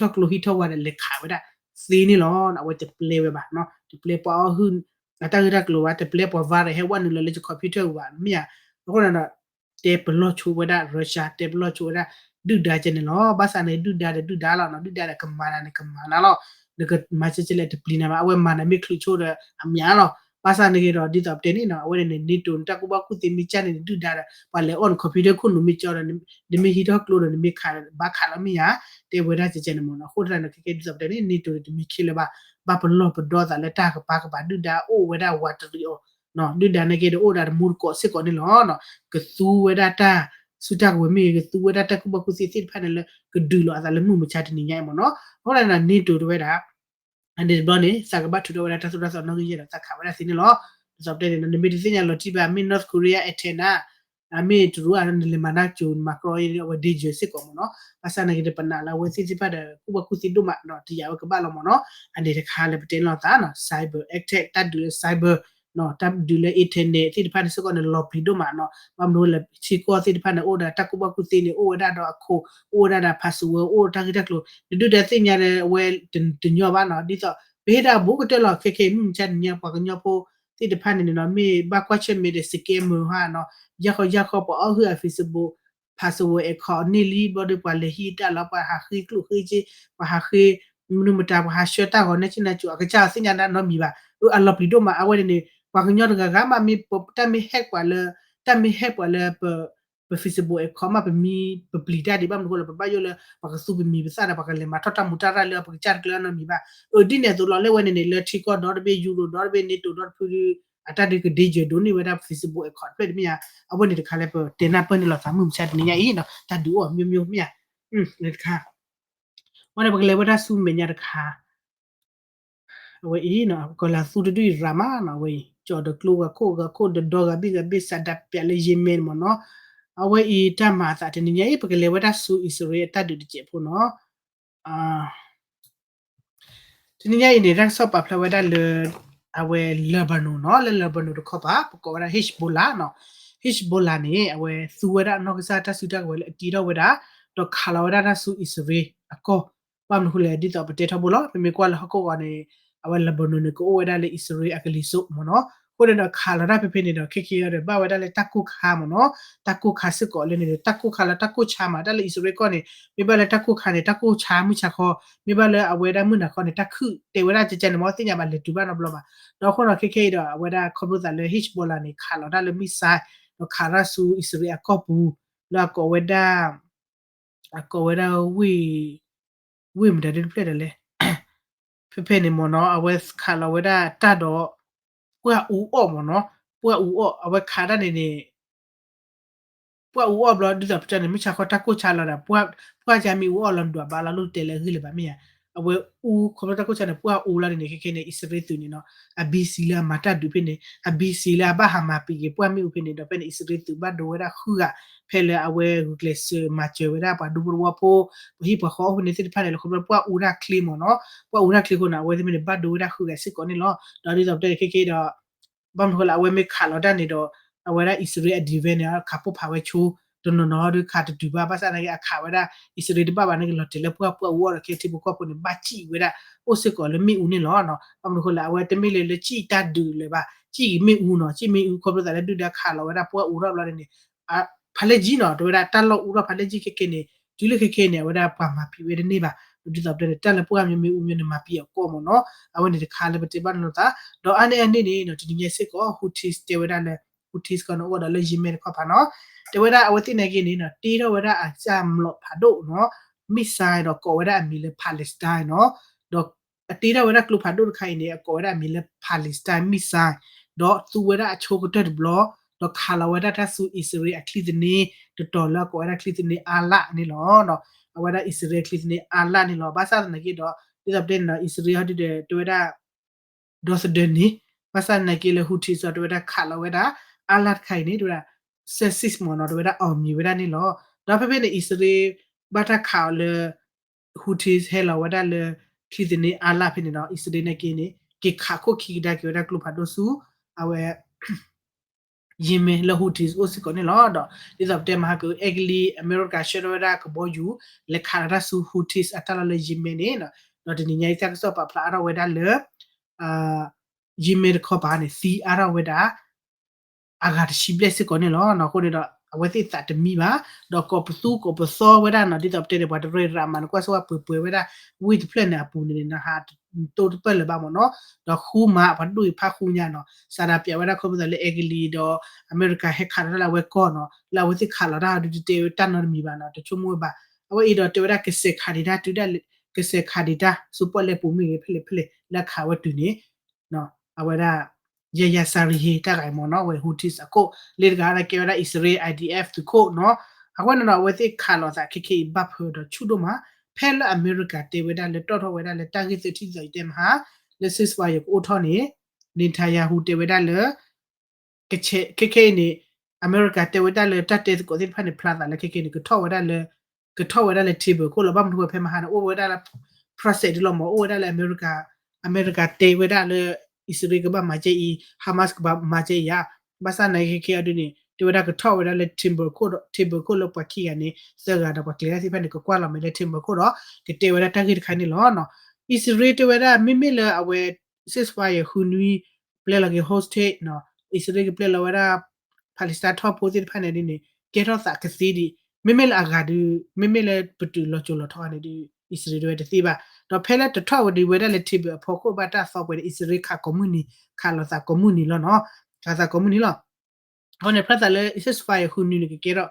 ဟံးထီၣ်ကျိဟံးထီၣ်ဝါဒီးလဲၤခးဝဲဒၣ်သ့န့ၣ်လီၤ. အဝဲတပျဲဝဲဘၣ် တပျဲပှၤအီၣ်ဟုၣ် အတၢ်ဂ့ၢ်တၢ်ကျိၤဘၣ် တပျဲပှၤ virus ဟဲဝဲနုာ်လီၤလၢယ computer ပူၤဘၣ် မ့ၢ်ဧါ. အဃိန့ၣ်ဒီး တဲပလီၢ်ဆိဝဲဒၣ် Russia တဲပလီၢ်ဆိဝဲဒၣ် ဒုၣ်ဒါကဲန့ၣ်လီၤ. ဘၣ်ဆၣ်န့ၣ် ဒုၣ်ဒါဒီးဒုၣ်ဒါလီၤနီၤ ဒုၣ်ဒါဒီးကမၤနၤန့ၣ် ကမၤနၤလီၤ. နကမၤကဲကဲလဲၣ်တပျံၤနၤဘၣ် အဝဲမၤနၤမ့ၢ်ချုးဆိဒီးအမးလီၤ. ဘၣ်ဆၣ်န့ၣ်က့ၤဒီး ဒ်သိးပတဲန့ၣ်နီၤ အဝဲန့ၣ်န့ၣ် NATO န့ၣ် တၢ်ကူၣ်ဘၣ်ကူၣ်သ့မ့ၢ်ကဲန့ၣ်န့ၣ် ဒုၣ်ဒါဒီး ပှၤလဲၤအီၣ်န computer ခိၣ်နူာ်မ့ၢ်ကၠီဒီး နမ့ၢ်ဟံးထီၣ်ကျိဒီး နမ့ၢ်ခးဘၣ်ခးလီၤမ့ၢ်ဧါ. တဲဝဲဒၣ်ကဲကဲန့ၣ်မ့ၢ်နီၤ အဃိသတးန့ၣ် ခဲကဲဒ်သိးပတဲန့ၣ် NATO န့ၣ် တမံၤခံလၢၤဘၣ် ဘၣ်ပလီၢ်ပဒီသးလၢတၢ်ကပၤကပၤ ဒုၣ်ဒါအိၣ်ဝဲဒၣ်ဝးတရံးအီၤ ဒုၣ်ဒါန့ၣ်က့ၤဒီးအိၣ်ဒၣ်တမူတကိးစ့ၢ်ကီးန့ၣ်လီၤ. ကသူဝဲဒၣ်တၢ်စုတၢ်ကဝဲၤမ့ၢ်ဂ့ၤ ကသူဝဲဒၣ်တၢ်ကူၣ်ဘၣ်ကူၣ်သ့သ့ၣ်တဖၣ်န့ၣ်လၢ ကဒုးလိာ်အသးလၢမုၢ်မဆါတနံၤညါအံၤမ့ၢ်နီၤ. အဃိသတးန့ၣ် NATO တဝဲဒၣ် အန့ၣ်တဘျီန့ၣ် သးကဘၣ်ထုးထီၣ်ဝဲဒၣ်တၢ်သိၣ်တၢ်သီနီၣ်ဂံၢ်ယဲၢ်ဒီးသးခးဝဲဒၣ်သ့န့ၣ်လီၤ. ဒ်သိးပတဲန့ၣ် နမ့ၢ်တသ့ၣ်ညါလီၤတံၢ်ဘၣ် မ့ၢ် North Korea attack နၤ မ့ၢ်တရူးဧါ နလဲၤမၤနၢ်ကၠိၤ နမၤကြီအီၤ အဝဲ danger စ့ၢ်ကီးမ့ၢ်နီၤ. ဘၣ်ဆၣ်န့ၣ်က့ၤဒီး ပနာ်လၢအဝဲသ့ၣ်သ့ၣ်တဖၣ်ဒီး ကူၣ်ဘၣ်ကူၣ်သ့ဒိၣ်မးဒီး တယာ်ဝဲကဘၣ်လီၤမ့ၢ်နီၤ. အန့ၣ်တခါလၢပတဲန့ၢ်လိာ်သးနီၤ cyber attack တၢ်ဒုးလၢ cyber တၢ်ဒုးလၢ internet သ့ၣ်တဖၣ်န့ၣ်စ့ၢ်ကီးန့ၣ် လီၤပျံၤဒိၣ်မးနီၤ. ဘၣ်မနုၤလၢထံကီၢ်သ့ၣ်တဖၣ်န့ၣ် အိၣ်ဒီးတၢ်ကူၣ်ဘၣ်ကူၣ်သ့န့ၣ် အိၣ်ဝဲဒၣ်ဒီးအခိၣ် အိၣ်ဝဲဒၣ်ဒီး password အိၣ်တၢ်ဂ့ၢ်တၢ်ကျိၤ နဒုၣ်ဒါသ့ၣ်ညါဒီးအဝဲတညီဘၣ်နီၤ. ဒ်သိး ပဟ့ၣ်ဒၣ်ဘူးကတၢၢ်လီၤ ခဲခဲအံၤ မုၢ်မဆါတနံၤညါ ပှၤကညီဖိသ့ၣ်တဖၣ်န့ၣ်နီၤ မ့ၢ်ဘၣ်ကွၢ်ဆၢၣ်မဲာ်ဒီး scammer ဟီနီၤ ယၢ်ဃီယၢ်ဃီ ပှၤအီၣ်ဟုၣ်အ Facebook password account န့ၢ်လံဘျီဒီး ပှၤလဲၤဟံးတၢ်လီၤ ပှၤဟးဃ့ကျိၣ်ဃ့စ့ ပှၤဟးဃ့ မနုၤမတၤ ပှၤဟးဆှၢတၢ်ဂီၤ နဲၣ်ဆ့ၣ်နဲၣ်ကၠိၤ အကစၢ်သ့ၣ်ညါဒၣ်နီတမံၤဘၣ်. အလီၤပျံၤဒိၣ်မး အဝဲန့ၣ်န့ၣ် ပှၤကညီတဂၤဂၤမး မ့ၢ်တၢ်မ့ၢ် hack ပှၤလၢ တၢ်မ့ၢ် hack ပှၤလၢ ပ Facebook account မး ပမံ ပပျံၤတၢ်ဒံး ဘၣ်မနုၤဃိလၢ ပဘၣ်ယိၣ်လၢ ပှၤကသူပမံၤပသၣ်ဒီး ပှၤကလဲၤမၤထီၣ်တၢ်မူတၢ်ရၣ်လၢပကစၢ်တကျၢၤနီတမံၤဘၣ်. အဒ်န့ၣ်အသိးလီၤ လၢဝဲန့ၣ်န့ၣ် လၢထံကီၢ်ဒီတဘ့ၣ် Europe ဒီတဘ့ၣ် NATO ဒီတဖု အတၢ်ဒုးက danger ဒိၣ်န့ၢ်ဝဲဒၣ် Facebook account တဖျၢၣ်တမ့ၢ်ဧါ. အဝဲန့ၣ်တခါလၢပတဲနၢ်ပၢၢ်န့ၢ်လိာ်သး မုၢ်မဆါတနံၤညါအံၤနီၤ တၢ်ဒုးအိၣ် မျိုးမျိုး မ့ၢ်ဧါ. တခါ ဝဲန့ၣ် ပကလဲၤဝဲဒၣ်ဆူမဲာ်ညါတခါ အဝဲအံၤနီၤ ကီၢ်လၢသူတဒုအံၤရၤမးနီၤ အဝဲအံၤ ကၠီၣ်ဒီးကျိဂၤခိၣ်ဂၤခိၣ်ဒီးဒီဂၤဘ့ၣ်ဂၤဘ့ၣ် စးဒးပၠးလၢယံၤမဲၣ်မ့ၢ်နီၤ အဝဲအံၤတၢ်မၤအသးတနံၤညါအံၤ ပကလဲၤဝဲဒၣ်ဆူအံၣ်စရ့လးအတၢ်ဒုးတစဲးဖိနီၤ တနံၤညါအံၤန့ၣ် တၢ်ကစီၣ်ပာ်ဖျါဝဲဒၣ်လၢ အဝဲ Lebanon နီၤ လၢ Lebanon တခီပၤ ပကိးဝဲဒၣ် Hezbollah နီၤ Hezbollah န့ၣ် အဝဲသူဝဲဒၣ်အနီၢ်ကစၢ်တၢ်စုတၢ်ကဝဲၤလၢအတ့ထီၣ်ဝဲဒၣ် ဒီးခးလီၤဝဲဒၣ်တၢ်ဆူအံၣ်စရ့လးအကီၢ် ဘၣ်မနုၤဃိလဲၣ် ဒ်သိးပတဲထီဘိလီၤ ပမ့ၢ်ကွၢ်လၢဟီၣ်ခိၣ်ဂီၤန့ၣ် အဝဲ Lebanon န့ၣ် ကအိၣ်ဝဲဒၣ်လၢအံၣ်စရ့လးအကလံၤစိးမ့ၢ်နီၤ အဃိန့ၣ်ဒီးခးလီၤတၢ်ဖဲဖဲန့ၣ်ဒီး ခဲကဲအံၤဒီး ဘၣ်ဝဲဒၣ်လၢတၢ်ကိၢ်ခါမ့ၢ်နီၤ တၢ်ကိၢ်ခါစ့ၢ်ကီးလၢန့ၣ်ဒီး တၢ်ကိၢ်ခါလီၤ တၢ်ကိၢ်ဆါမး တၢ်လၢအံၣ်စရ့လးကီၢ်န့ၣ် မ့ၢ်ဘၣ်လၢတၢ်ကိၢ်ခါန့ၣ် တၢ်ကိၢ်ဆါမုၢ်ဆါခီ မ့ၢ်ဘၣ်လၢအဝဲဒၣ်မုၢ်နၤခီန့ၣ် တၢ်ခုၣ်တဲဝဲဒၣ်ကဲကဲန့ၣ် မ်သ့ၣ်ညါဘၣ်လဲၤတုၤဘၣ်နီတဘျီဘၣ် ဒီးအဃိဒီးခဲကဲအံၤဒီး အဝဲဒၣ်ခီဖျိသးလၢ Hezbollah န့ၣ် ခးလီၤတၢ်လၢ missile ဒီးခးတၢ်ဆူအံၣ်စရ့လးအကီၢ်ပူၤ လၢအကိးဝဲဒၣ် အကိးဝဲဒၣ် ဝ့ၢ်မတၤဒ်တဖျၢၣ်ဒီးလဲၣ် ဖဲဖဲန့ၣ်မ့ၢ်နီၤ အဝဲခးလီၤဝဲဒၣ်တၢ်ဒီး ပှၢ်အူအီၣ်မ့ၢ်နီၤ ပှၢ်အူအီၣ် အဝဲခးတၢ်န့ၣ်န့ၣ် ပှၢ်အူအီၣ်ဘျီ ဒ်သိးပတဲန့ၣ် မုၢ်ဆါခီတၢ်ကိၢ်ဆါလီၤဒီး ပှၢ်ကမ့ၢ်အူအီၣ်လီၤဒွးဘၣ်လီၤ လိၣ်တဲလၢအဂ့ၢ်လၢၤဘၣ်မ့ၢ်ဧါ အဝဲအူခီဖျိတၢ်ကိၢ်ဆါန့ၣ် ပှၢ်အူလီၤန့ၣ်န့ၣ် ခဲကဲန့ၣ် အံၣ်စရ့လးသုးန့ၣ်နီၤ အ busy လၢအမၤတၢ်ဒုးဖဲန့ၣ် အ busy လၢအဘၣ်ဟးမၤပံာ်က့ၤပှၢ်မ့ၣ်အူဖဲန့ၣ် ဒီးဖဲန့ၣ် အံၣ်စရ့လးသုးဘၣ်ဒိဝဲဒၣ်ဃုဂၤ ဖဲလၢအဝဲဂုာ်ကျဲးစၢးမၤစၢၤဝဲဒၣ်ပှၤဒူဖိတဝီဖိ ပှၤဟံၣ်ပှၤဃီအိၣ်ဖဲန့ၣ်သ့ၣ်တဖၣ်န့ၣ် လၢခီဖျိပှၢ်အူတၢ်ချ့မ့ၢ်နီၤ ပှၢ်အူတၢ်ချ့အဃိန့ၣ် အဝဲသ့ၣ်မ့ၢ်န့ၣ်ဘၣ်ဒိဝဲဒၣ်ဃုဂၤစ့ၢ်ကီးန့ၣ်လီၤ ဒီးဒ်သိးပတဲန့ၣ် ခဲကဲဒီး ဘၣ်မနုၤဃိလၢအဝဲမ့ၢ်ခးလီၤတၢ်န့ၣ်ဒီး အဝဲဒၣ်အံၣ်စရ့လးအ defense န့ၣ် ခးပိၢ်ဖးဝဲဆိ တနီၤနီၤဒီးခးတတုၤဘၣ် ဘၣ်ဆၣ်သနာ်က့ အခးဝဲဒၣ် အံၣ်စရ့လးတဘၣ်ဘၣ်န့ၣ် ကလီၤတဲာ်လၢပှၢ်ပှၢ်အူအီၣ်ဒီး ခဲထံဖိကီၢ်ဖိန့ၣ် ဘၣ်စံၣ်ဝဲဒၣ် အိၣ်စ့ၢ်ကီးလၢမ့ၣ်အူန့ၣ်လီၤ. ဘၣ်မနုၤဃိလၢ အဝဲတမ့ၢ်လၢ လၢစံၣ်တၢ်ဒုးလၢၤဘၣ် စံၣ်မ့ၣ်အူနီၤ စံၣ်မ့ၣ်အူ ခီဖျိသးလၢဒုၣ်ဒါခးလီၤဝဲဒၣ်ပှၢ်အူထီၣ်ဘျီန့ၣ်န့ၣ် ဖးလဲၢ်ကၠံနီၤ တဲဝဲဒၣ်တၢ်လီၢ်အူထီၣ်ဖးလဲၢ်ကၠံခဲကဲန့ၣ် တုၤလၢခဲကဲန့ၣ် အဝဲဒၣ်ပှၤမၤပံာ်ဝဲတန့ၢ်ဘၣ်. ဒ်သိးပတဲန့ၣ် တၢ်လၢပှၢ်မ့ၢ်မ့ၣ်အူမ့ၢ်န့ၣ် မၤပံာ်အကီၢ်မ့ၢ်နီၤ အဝဲန့ၣ်တခါလၢပတဲဘၣ်နီၤသး ဒီးအါန့ၢ်အန့ၣ်န့ၣ်နီၤ တနံၤညါစ့ၢ်ကီး Houthis တဲဝဲဒၣ်လၢ Houthis ကီးန့ၣ် အိၣ်ဝဲဒီးလၢ Yemen တခီပၤနီၤ တဲဝဲဒၣ်အဝဲသ့ၣ်နာ်က့န့ၣ်နီၤ တ့ထီၣ်ဝဲဒၣ်အစၢ်မျိာ်ဖးဒိၣ်နီၤ missile ဒီးကိးဝဲဒၣ်အမံၤလၢ Palestine နီၤ ဒီးအတ့ထီၣ်ဝဲဒၣ်ကျိဖးဒိၣ်တခါအံၤန့ၣ် အကိးဝဲဒၣ်အမံၤလၢ Palestine missile ဒီးသူဝဲဒၣ်အဆိကတၢၢ်တဘျီ ဒီးခးလီၤဝဲဒၣ်တၢ်ဆူအံၣ်စရ့လးအချံသန့ တတီၤလၢအကိးဝဲဒၣ်ချံသန့ Alat န့ၣ်လီၤ. အဝဲဒၣ်အံၣ်စရ့လးချံသန့ Alat န့ၣ်လီၤ. ဘၣ်ဆၣ်သနာ်က့ဒီး ဒ်သိးပတဲန့ၣ်နီၤ အံၣ်စရ့လးဟီဒုဒီး တဲဝဲဒၣ် ဒီသဒၢန့ၣ် ဘၣ်ဆၣ်သနာ်က့လၢ Houthis တဲဝဲဒၣ်ခးလီၤဝဲဒၣ် Alat တခါအံၤန့ၣ် တဲဝဲဒၣ် success မ့ၢ်နီၤ တဲဝဲဒၣ် အောင်မြင် ဝဲဒၣ်န့ၣ်လီၤ. ဒီးဖဲဖဲန့ၣ် အံၣ်စရ့လး ဘၣ်တၢ်ခးအီၤလၢ Houthis ဟဲလီၤဝဲဒၣ်လၢ ချံသန့ Alat ဖဲန့ၣ်ဒီး အံၣ်စရ့လးနာ်က့န့ၣ် က့ၤခးခိၣ်ခံကဒါက့ၤဝဲဒၣ်ကျိဖးဒိၣ်ဆူ အဝဲ Yemen လၢ Houthis အိၣ်စ့ၢ်ကီးန့ၣ်လီၤ. ဒီးဒ်သိးပတဲမဟါက အဲကလံး အမဲရကၤဆှၢထီၣ်ဝဲဒၣ်ကဘီယူၤ လဲၤခးလီၤတၢ်ဆူ Houthis အတၢ်လီၢ်လၢ Yemen န့ၣ် ဒီးတနံၤညါအံၤတၢ်ကစီၣ်ပာ်ဖျါအါထီၣ်ဝဲဒၣ်လၢ Yemen တခီပၤန့ၣ် သံအါထီၣ်ဝဲဒၣ် အဂၤတဆံဘျဲၣ်စ့ၢ်ကီးန့ၣ်လီၤ. အဃိန့ၣ်ဒီး အဝဲသ့ၣ်သးတမံဘၣ် ဒီးကိးပသူကိးပသီဝဲဒၣ်နီၤ ဒ်သိးပတဲန့ၣ် ပှၤတရၢရၤမးန့ၣ် ကွၢ်စ့ၢ်ဝဲပှဲၤပှဲၤဝဲဒၣ် ဝ့ၢ်တဖျၢၣ်န့ၣ်အပူၤန့ၣ် နဟးတိတပၢၢ်လၢၤဘၣ်မ့ၢ်နီၤ ဒီးဃူမး ပှၤဒိၣ်အံၤဖးဃူညါနီၤ စးဒးပၠးဝဲဒၣ်ခီဖျိလၢအဲကလံးဒီး အမဲရကၤဟဲခးလီၤတၢ်လၢအဝဲကီၢ်နီၤ လၢအဝဲသ့ၣ်ခးလီၤတၢ်ဒုးတဲဝဲတၢ်နီတမံၤဘၣ်နီၤ တဆိကမိၣ်ဝဲဘၣ်. အဝဲအံၤဒီးတဲဝဲဒၣ်ကစဲးခးဒံးတၢ်တုၤဒၣ် ကစဲးခးဒံးတၢ် ဆူပီၣ်လဲၣ်ပူၤမ့ၢ်ဂ့ၤ ဖဲလဲၣ်ဖဲလဲၣ် လၢအခးဝဲတုၤန့ၣ် အဝဲဒၣ် ယၤယၤစၤရံဟ့ တၢ်ဂၤအံၤမ့ၢ်နီၤ အဝဲ Houthis အခိၣ် လၢတဂၤဒၣ်ကဲဝဲဒၣ်အံၣ်စရ့လး I D F သုးခိၣ်နီၤ အဃိန့ၣ်ဒီး အဝဲသ့ၣ်ခးလီၤသးခဲခဲအံၤဘၣ်ဖၢဒီးဆူၣ်ဒိၣ်မး ဖဲလၢအမဲရကၤတဲဝဲဒၣ်လၢတီၣ်ထီၣ်ဝဲဒၣ်လၢတၢ်ဂ့ၢ်သၢထံၣ်သီယတဲမဟါ လၢ ceasefire ကအိၣ်ထီၣ်န့ၣ် Netanyahu တဲဝဲဒၣ်လၢ ခဲခဲအံၤန့ၣ် အမဲရကၤတဲဝဲဒၣ်လၢတၢ်တဲသကိးသ့ၣ်တဖၣ်န့ၣ် ဖျါသးလၢခဲခဲန့ၣ် ကထီၣ်ဝဲဒၣ်လၢ ကထီၣ်ဝဲဒၣ်လၢ table ခိၣ်လီၤ ဘၣ်မနုၤဃိဖဲမဟါန့ၣ် အိၣ်ဝဲဒၣ်လၢ process ဒ်လီၤမ့ၢ် အိၣ်ဝဲဒၣ်လၢအမဲရကၤ အမဲရကၤတဲဝဲဒၣ်လၢ အံၣ်စရ့လးကဘၣ်မၤကဲအံၤ Hamas ကဘၣ်မၤကဲအံၤဧါ ဘၣ်ဆၣ်နာ်က့ခဲခဲအံၤဒ်န့ၣ် တဲဝဲဒၣ်ကထီၣ်ဝဲဒၣ်လၢ table ခိၣ်ဒီး table ခိၣ်လၢပှၤခံဂၤန့ၣ် သၢဂၤဒီးပှၤကျဲၤတၢ်သ့ၣ်တဖၣ်န့ၣ် ကကွၢ်လီၤမဲာ်လၢ table ခိၣ်ဒီး ကတဲဝဲဒၣ်တၢ်ဂ့ၢ်တခါန့ၣ်လီၤ. အံၣ်စရ့လးတဲဝဲဒၣ် မ့မ့ၢ်လၢအဝဲ ceasefire ဃုနွံ ပျဲလီၤက့ၤ hostage နီၤ အံၣ်စရ့လးကပျဲလီၤဝဲဒၣ် Palestine ထီၣ်ဖိသ့ၣ်တဖၣ်န့ၣ်ဒ်န့ၣ် ကဲထီၣ်သးကသ့ဒံး မ့မ့ၢ်လၢအဂၤဒုး မ့မ့ၢ်လၢပတုာ်လီၤစိၤလီၤထီန့ၣ်ဒုး အံၣ်စရ့လးတဲဝဲတသ့ဘၣ် ဒီးဖဲလၢတထီၣ်ဝဲဒံးဝဲဒၣ်လၢ table အဖီခိၣ်ဘၣ်တၢ်သီပှဲၤန့ၣ် အံၣ်စရ့လးခးကိးမုၢ်နံၤ ခးလီၤသးကိးမုၢ်နံၤလီၤနီၤ ခးသးကိးမုၢ်နံၤလီၤ အဃိန့ၣ် ဖျါသးလၢ ceasefire ဃုနွံန့ၣ် ကကဲထီၣ်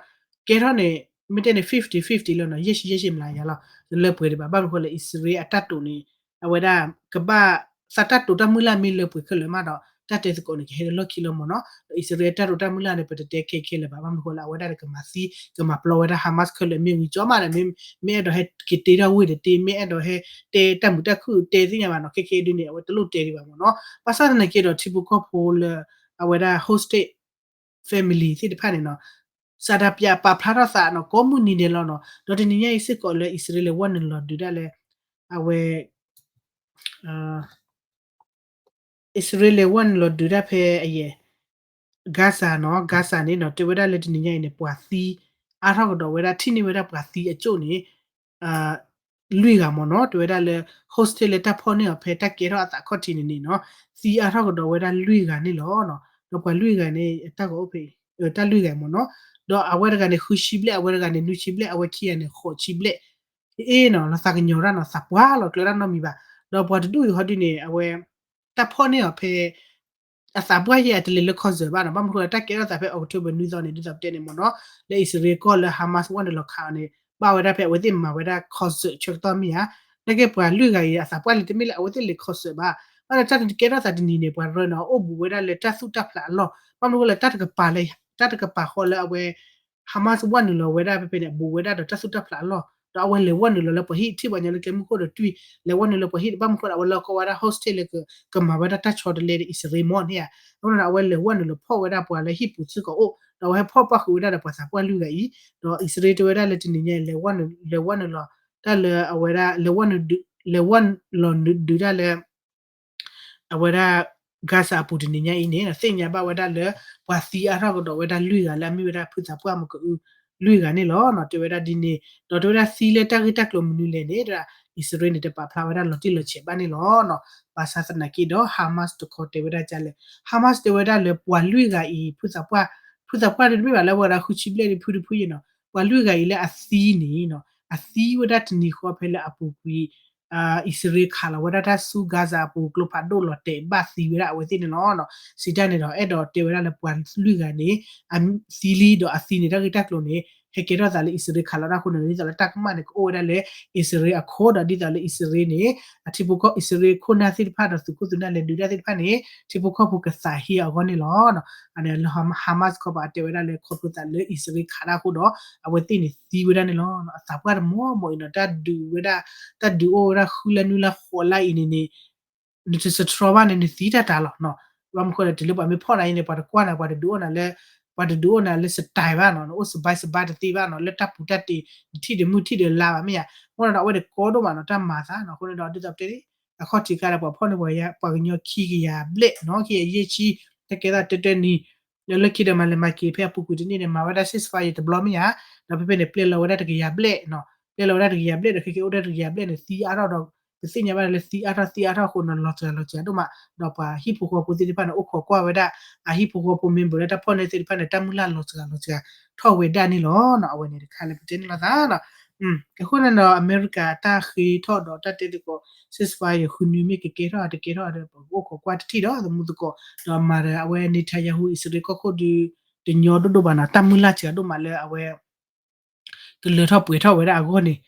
ကဲထီၣ်န့ၣ် မ့ၢ်တဲန့ၣ် fifty fifty လီၤနီၤ ယဲၢ်ဆံယဲၢ်ဆံမလၤယၤလီၤ တလၢပှဲၤဒံးဘၣ် ဘၣ်မနုၤဃိလၢအံၣ်စရ့လးအတၢ်တိာ်န့ၣ် အဝဲဒၣ် ကဘၣ် သးတၢ်တိာ်တၢ်မုၢ်လၢ်မ့ၢ်လၢပှဲၤခဲလၢာ်မးဒီး တၢ်တဲသကိးန့ၣ် ကဟဲလၢလီၢ်ခံလီၤမ့ၢ်နီၤ. ဒီးအံၣ်စရ့လးတၢ်ဒိတၢ်မုၢ်လၢ်န့ၣ် ပတတဲခဲခဲလၢာ်ဘၣ်, ဘၣ်မနုၤဃိလၢအဝဲဒၣ်န့ၣ် ကမၤသံ ကမၤပျီဝဲဒၣ် Hamas ခဲလၢာ်မ့ၢ်ဝံၤကၠီမးဒီး မ့ၢ်အဲၣ်ဒိးဟဲက့ၤတ့ထီၣ်ဝ့ၢ်ဒီးတ့, မ့ၢ်အဲၣ်ဒိးဟဲတဲတၢ်မုာ်တၢ်ခုၣ်တဲသ့ၣ်ညါဘၣ်နီၤ, ခဲခဲအံၤဒုန့ၣ် အဝဲတလိၣ်တဲဒံးဘၣ်မ့ၢ်နီၤ. ဘၣ်ဆၣ်သနာ်က့ဒီး ထံဖိကီၢ်ဖိလၢ အဝဲဒၣ် hostage family သ့ၣ်တဖၣ်န့ၣ်နီၤ စးဒၣ်ပျၢ်ပာ်ဖျါထီၣ်သးနီၤ ကိးမုၢ်နံၤဒဲးလီၤနီၤ. ဒီးတနံၤညါအံၤစ့ၢ်ကီးလၢအံၣ်စရ့လးလဲၤဝဲနုာ်လီၤဒုးဒၣ်လၢ အဝဲ အံၣ်စရ့လးလဲၤဝဲနုာ်လီၤဒုးဒၣ်ဖဲအယဲၢ် Gaza နီၤ, Gaza န့ၣ်နီၤ တဲဝဲဒၣ်လၢတနံၤညါအံၤန့ၣ် ပှၤသံအါထီၣ်ကဒီးဝဲဒၣ် ထံၣ်န့ၢ်ဝဲဒၣ်ပှၤသံအကၠိၣ်န့ၣ် လွံၢ်ဂၤမ့ၢ်နီၤ, တဲဝဲဒၣ်လၢ hostage လၢတၢ်ဖီၣ်န့ၢ်အီၤဖဲတၢ်ကဲထီၣ်အသးခီၣ်ထံးန့ၣ်န့ၣ်နီၤ သံအါထီၣ်ကဒီးဝဲဒၣ်လွံၢ်ဂၤန့ၣ်လီၤ. ဒီးပှၤလွံၢ်ဂၤန့ၣ် တၢ်ဂီၤအိၣ်ဖဲ တၢ်လွံၢ်ဂၤမ့ၢ်နီၤ. ဒီးအဝဲတဂၤန့ၣ် ဃုဆံဘျဲၣ်, အဝဲတဂၤန့ၣ် နွံဆံဘျဲၣ်, အဝဲခံဂၤန့ၣ် ဃိးဆံဘျဲၣ် အ့နီၤ လီၤသးကညီၤတၢ်နီၤ သးပှၢ်လီၤကျၢၤတၢ်နီတမံၤဘၣ်. ဒီးပှၤတဒူၣ်အံၤဟီဒုန့ၣ် အဝဲ တၢ်ဖီၣ်န့ၢ်အီၤဖဲ အသးပှၢ်ယဲၢ်အတလဲၤလၢ concert ဘၣ်နီၤ, ဘၣ်မနုၤဃိလၢတၢ်ကဲထီၣ်သးဖဲ October နွံသီန့ၣ် ဒ်သိးပတဲန့ၣ်မ့ၢ်နီၤ လၢအံၣ်စရ့လးကီၢ်လၢ Hamas ဝဲနုာ်လီၤခးအီၤန့ၣ် ဘၣ်ဝဲဒၣ်ဖဲအဝဲသ့ၣ်မၤဝဲဒၣ် concert ဆၢကတီၢ်မ့ၢ်ဧါ. နာ်က့ပှၤလွံၢ်ဂၤအံၤ အသးပှၢ်လံတမ့ၢ်လၢအဝဲသ့ၣ်လဲၤ concert ဘၣ်, ဘၣ်ဒီးတၢ်ကဲထီၣ်သးတနံၤန့ၣ် ပှၤရၢန့ၣ် အိၣ်ဘူးဝဲဒၣ်လၢတၢ်သူၣ်တၢ်ဖျးအလီၢ်, ဘၣ်မနုၤဃိလၢတၢ်တကပၤလၢ တၢ်တကပၤဃီလၢအဝဲ Hamas ဝဲနုာ်လီၤဝဲဒၣ်ဖဲဖဲန့ၣ် အဘူးဝဲဒၣ်ဒီးတၢ်သူၣ်တၢ်ဖျးအလီၢ်, ဒီးအဝဲလဲၤဝဲနုာ်လီၤလၢပှၤဟံၣ် ထံၣ်ပှၤကညီလၢကဲမုၢ်ခိၣ်ဒီးတွံၢ် လဲၤဝဲနုာ်လၢပှၤဟံၣ် ဘၣ်မနုၤဃိဒီး အဝဲလၢကီဝဲဒၣ် hostage လၢ ကမၤဝဲဒၣ်တၢ်ဆီတလဲဒီးအံၣ်စရ့လးမ့ၢ်န့ၣ်ဧါ. အဃိန့ၣ်ဒီး အဝဲလဲၤဝဲနုာ်လီၤဖီၣ်ဝဲဒၣ်ပှၤလၢဟံၣ်ပူၤစ့ၢ်ကီးအိၣ် ဒီးအဝဲဟဲဖီၣ်ပၣ်ဃုာ်ဝဲဒၣ်ဒီးပှၤသးပှၢ်လွံၢ်ဂၤအံၤ, ဒီးအံၣ်စရ့လးတဲဝဲဒၣ်လၢတနံၤညါအံၤ လဲၤဝဲနုာ်လီၤ တၢ်လၢအဝဲဒၣ် လဲၤဝဲနုာ်ဒုး လဲၤဝဲလီၤနုာ်ဒုးတၢ်လၢ အဝဲဒၣ် Gaza အပူၤတနံၤညါအံၤန့ၣ် သ့ၣ်ညါဘၣ်ဝဲဒၣ်လၢ ပှၤသံအါထီၣ်ကဒီးဝဲဒၣ်လွံၢ်ဂၤလၢအမ့ၢ်ဝဲဒၣ်ဖုသးပှၢ်မုၢ်ကအုလွံၢ်ဂၤန့ၣ်လီၤ. တဲဝဲဒၣ်ဒ်န့ၣ် ဒီးတဲဝဲဒၣ်သံလၢတၢ်ဂ့ၢ်တၢ်ကျိၤမနုၤလဲၣ်န့ၣ် အံၣ်စရ့လးန့ၣ် တပာ်ဖျါဝဲဒၣ်လီၤတံၢ်လီၤဆဲးဘၣ်န့ၣ်လီၤ. ဘၣ်ဆၣ်သနာ်က့ဒီး Hamas တခီတဲဝဲဒၣ်ဒ်လဲၣ်, Hamas တဲဝဲဒၣ်လၢပှၤလွံၢ်ဂၤအံၤ ဖုသးပှၢ် ဖုသးပှၢ်တမ့ၢ်ဘၣ်လၢအဝဲဒၣ်ဃုဆံဘျဲၣ်ဒ်ဖုတဖုယံၤနီၤ, ပှၤလွံၢ်ဂၤအံၤလၢအသံန့ၣ်နီၤ အသံဝဲဒၣ်တနံၤဃီဖဲလၢအပူၤကွံာ် အံၣ်စရ့လးခးလီၤဝဲဒၣ်တၢ်ဆူ Gaza အပူၤ ကျိဖးဒိၣ်လီၤတဲာ်ဘၣ်သံဝဲဒၣ်အဝဲသ့ၣ်န့ၣ်လီၤ. စံးတၢ်န့ၣ်ဒီး အဲၣ်ဒိးတဲဝဲဒၣ်လၢပှၤလွံၢ်ဂၤန့ၣ် အသံလံဒီးအသံန့ၣ် တၢ်ဂ့ၢ်တၢ်ကျိၤန့ၣ် ဟဲကဲထီၣ်သးလၢအံၣ်စရ့လးခးလီၤတၢ်အဃိန့ၣ် ဒ်သိးလၢတၢ်ကမၣ်န့ၣ် ကအိၣ်ဝဲဒၣ်လၢအံၣ်စရ့လးအခိၣ်ဒီး ဒ်သိးလၢအံၣ်စရ့လးန့ၣ် အထံဖိကီၢ်အံၣ်စရ့လးခိၣ်နၢ်သ့ၣ်တဖၣ်ဒီးသုးခိၣ်သုးနၢ်လဲၤဒုးတၢ်သ့ၣ်တဖၣ်န့ၣ် ထံဖိကီၢ်ဖိကသးဟ့အဂီၢ်န့ၣ်လီၤ. အန့ၣ်လၢ Hamas ခီပၤတဲဝဲဒၣ်လၢခီဖျိသးလၢအံၣ်စရ့လးခးတၢ်အဃိဒီး အဝဲသ့ၣ်န့ၣ်သံဝဲဒၣ်န့ၣ်လီၤ. အသးပှၢ်တမီၤမီၤအံၤနီၤ တၢ်ဒုးဝဲဒၣ် တၢ်ဒုးအိၣ်ဝဲဒၣ်ဃုလါနွံလါဃိးလါအံၤန့ၣ်န့ၣ် နတစထြီဘၣ်န့ၣ် နသံတၢ်တၢ်လီၤနီၤ. ဘၣ်မနုၤဃိလဲၣ် တုၤလၢပှၤမ့ၢ်ဖီၣ်နၤအံၤန့ၣ် ပှၤတကွၢ်နၤ ပှၤတဒုးအိၣ်နၤလၢ ပှၤတဒုးအိၣ်နၤလၢ style ဘၣ်နီၤ နအိၣ်စဘါစဘါတသ့ဘၣ်နီၤ လၢတၢ်ပူၤတၢ်တ့ၤ နထံၣ်ဒီးမုၢ်ထံၣ်ဒီးလါဘၣ်မ့ၢ်ဧါ. အဃိန့ၣ်ဒီး အဝဲန့ၣ်ကီဒိၣ်မးနီၤ တၢ်မၤသးနီၤ. အဃိန့ၣ်ဒီး ဒ်သိးပတဲန့ၣ် အခီၣ်ထံးခါဒီး ပှၤဖီၣ်န့ၢ်ပှၤ ပှၤကညီခံကယၤဘျဲၣ်နီၤ ခံကယၤယဲၢ်ဆံ တၢ်ကဲထီၣ်တၢတၢနံၤ ဒီးလၢခံဒီးမၤလဲၤမၤက့ၤဖဲအပူၤကွံာ်တနံၣ်န့ၣ် မၤဝဲဒၣ် ceasefire တဘျီမ့ၢ်ဧါ. ဒီးဖဲဖဲန့ၣ် ပျဲလီၤဝဲဒၣ်တကယၤဘျဲၣ်နီၤ ပျဲလီၤဝဲဒၣ်တကယၤဘျဲၣ်ဒီး ခဲကဲအိၣ်ဒၣ်တကယၤဘျဲၣ်န့ၣ် သံအါထီၣ်ဒီး ပသ့ၣ်ညါဘၣ်လၢသံအါထီၣ်သံအါထီၣ်အဃိနီၤ လီၤစှၤလီၤစှၤဒိၣ်မး ဒီးပှၤဟံၣ်ဖိဃီဖိသ့ၣ်တဖၣ်န့ၣ် အိၣ်ခိးကွၢ်ဝဲဒၣ် အဟံၣ်ဖိဃီဖိ member လၢတၢ်ဖီၣ်န့ၢ်သ့ၣ်တဖၣ်န့ၣ် တၢ်မုၢ်လၢ်လီၤစှၤလီၤစှၤထီၣ်ဝဲဒၣ်န့ၣ်လီၤ. အဝဲန့ၣ်တခါလၢပတဲန့ၣ်လီၤသးနီၤ. အဃိန့ၣ်ဒီး အမဲရကၤတၢ်ဃ့ထီၣ်ဒီးတၢ်တဲသကိး ceasefire ဃုနွံမ့ၢ်ကကဲထီၣ်တကဲထီၣ်ဒီး ပကအိၣ်ခိးကွၢ်တထံၣ်ဒီးသမူသကိး ဒီးမၤဒီးအဝဲ Netanyahu အံၣ်စရ့လးကီၢ်ခိၣ်ဒုး တညီဒိၣ်ဒိၣ်ဘၣ်နီၤ တၢ်မုၢ်လၢ်စှၤဒိၣ်မးလၢအဝဲ ကလၢထီၣ်ပှဲၤထီၣ်ဝဲဒၣ်အဂီၢ်န့ၣ်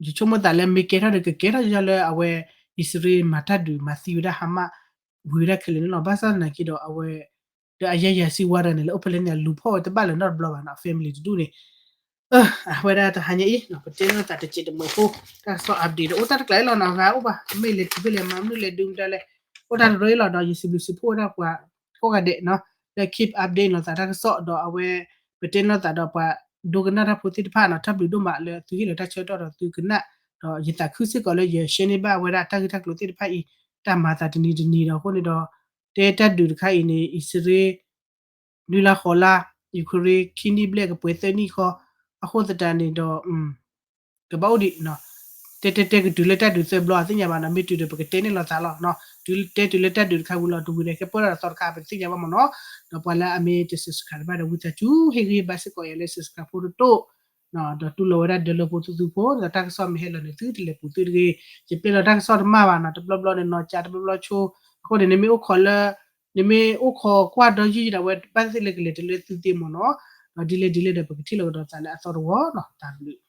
ဒီး ယဆိကမိၣ်သးလၢမ့ၢ်ကဲထီၣ်ဒီး ကကဲထီၣ်ယီၤလၢအဝဲ အံၣ်စရ့လးမၤတၢ်ဒုးမၤသံဝဲဒၣ် Hamas ဝံၤဝဲဒၣ်ခဲလၢာ်န့ၣ်လီၤ. ဘၣ်ဆၣ်သနာ်က့ဒီး အဝဲ ဒီးအယဲၢ်ယၤစံဝါဒၣ်န့ၣ် လၢအိၣ်ဖဲလဲၣ်န့ၣ် အလူၤဖီၣ်ဝဲတဘၣ်လၢၤနီတဘျီဘၣ်နီၤ family တဒူၣ်န့ၣ် အဝဲဒၣ်တဟါညါအံၤ ပတဲလိာ်သးတစဲးတမှဲးဖိ တၢ်ကစီၣ် update ဒီး အိၣ်တၢ်တကျါအံၤလီၤနီၤ ဂၤအိၣ်ဘၣ် မ့ၢ်လဲၤတုၤဖဲလဲၣ် မၤမနုၤလဲၤဒုးမတၤလဲၣ် အိၣ်တၢ်တရၢအံၤလီၤဒီး ယစံးဘျုးစံးဖှိၣ်ဝဲဒၣ်ပှၤ ကိးဂၤဒဲးနီၤ လၢ keep update လိာ်သးတၢ်ကစီၣ်ဒီးအဝဲ ပတဲလိာ်သးဒီးပှၤဒိကနၣ်တၢ်ဖိသ့ၣ်တဖၣ်နီၤ တၢ်ဘျုးဒိၣ်မးလၢသုဟ့ၣ်လီၤတၢ်ဆၢကတီၢ်ဒီးသုကနၣ် ဒီးယသးခုစ့ၢ်ကီးလၢယ share န့ၢ်ဘၣ်ဝဲဒၣ်တၢ်ဂ့ၢ်တၢ်ကျိၤသ့ၣ်တဖၣ်အံၤ တၢ်မၤသးတနံၤတနံၤဒီးအဃိန့ၣ်ဒီး တဲတၢ်ဒုးတခါအံၤန့ၣ် အံၣ်စရ့လး နွံလါဃိးလါ Ukraine ခံနံၣ်ဘျဲၣ်ကပှဲၤသၢနံၣ်ဃီ အဃိသတးန့ၣ်ဒီး ကဘၣ်အိၣ်ဒံး တဲတဲတဲကတုၤလၢတၢ်ဒုးသၢဘျီ အသ့ၣ်ညါဘၣ်နီၤ မ့ၢ်တုၤဒီးပကတဲန့ၢ်လိာ်သးလီၤ တုၤတဲတုၤလၢတၢ်ဒုးတခါဝံၤလီၤ တဝံၤဒီးကဲပၢၢ်ထီၣ်ဒီးသီတခါ ပသ့ၣ်ညါဘၣ်မ့ၢ်နီၤ ဒီးပှၤလၢအမ့ၢ်တ subscribe တဘၣ်ဒီး ဝံသးစူၤ ဟ့ၣ်ဂံၢ်ဘါစ့ၢ်ကီးယၤလၢ subscribe ဖိတတိၢ် ဒီးတူၢ်လိာ်ဝဲဒၣ်ဒၢလၢဖိသူသူဖိ ဒီးတၢ်ကစီၣ်မ့ၢ်ဟဲလီၤန့ၣ် သုတလဲၤပူၤသုတဂ့ၤ ယပျဲလီၤတၢ်ကစီၣ်တမၣ်ဘၣ်နီၤ တဘျီဘျီန့ၣ်နီၤ ကးတဘျီဘျီဆိ အဃိန့ၣ် နမ့ၢ်အိၣ်ခိးလၢ နမ့ၢ်အိၣ်ခိးကွၢ်ဒီးယုၢ်ယံၤဒီး အဝဲဘၣ်သ့ၣ်သ့ၣ်လၢကလဲၤတုၤလၢသုသ့ၣ်မ့ၢ်နီၤ ဒီးဒ်လဲၣ်ဒ်လဲၣ်ဒီး ပကထံၣ်လိာ်ကဒီးသးလၢအသီတဝီနီၤ တၢ်ဘျုး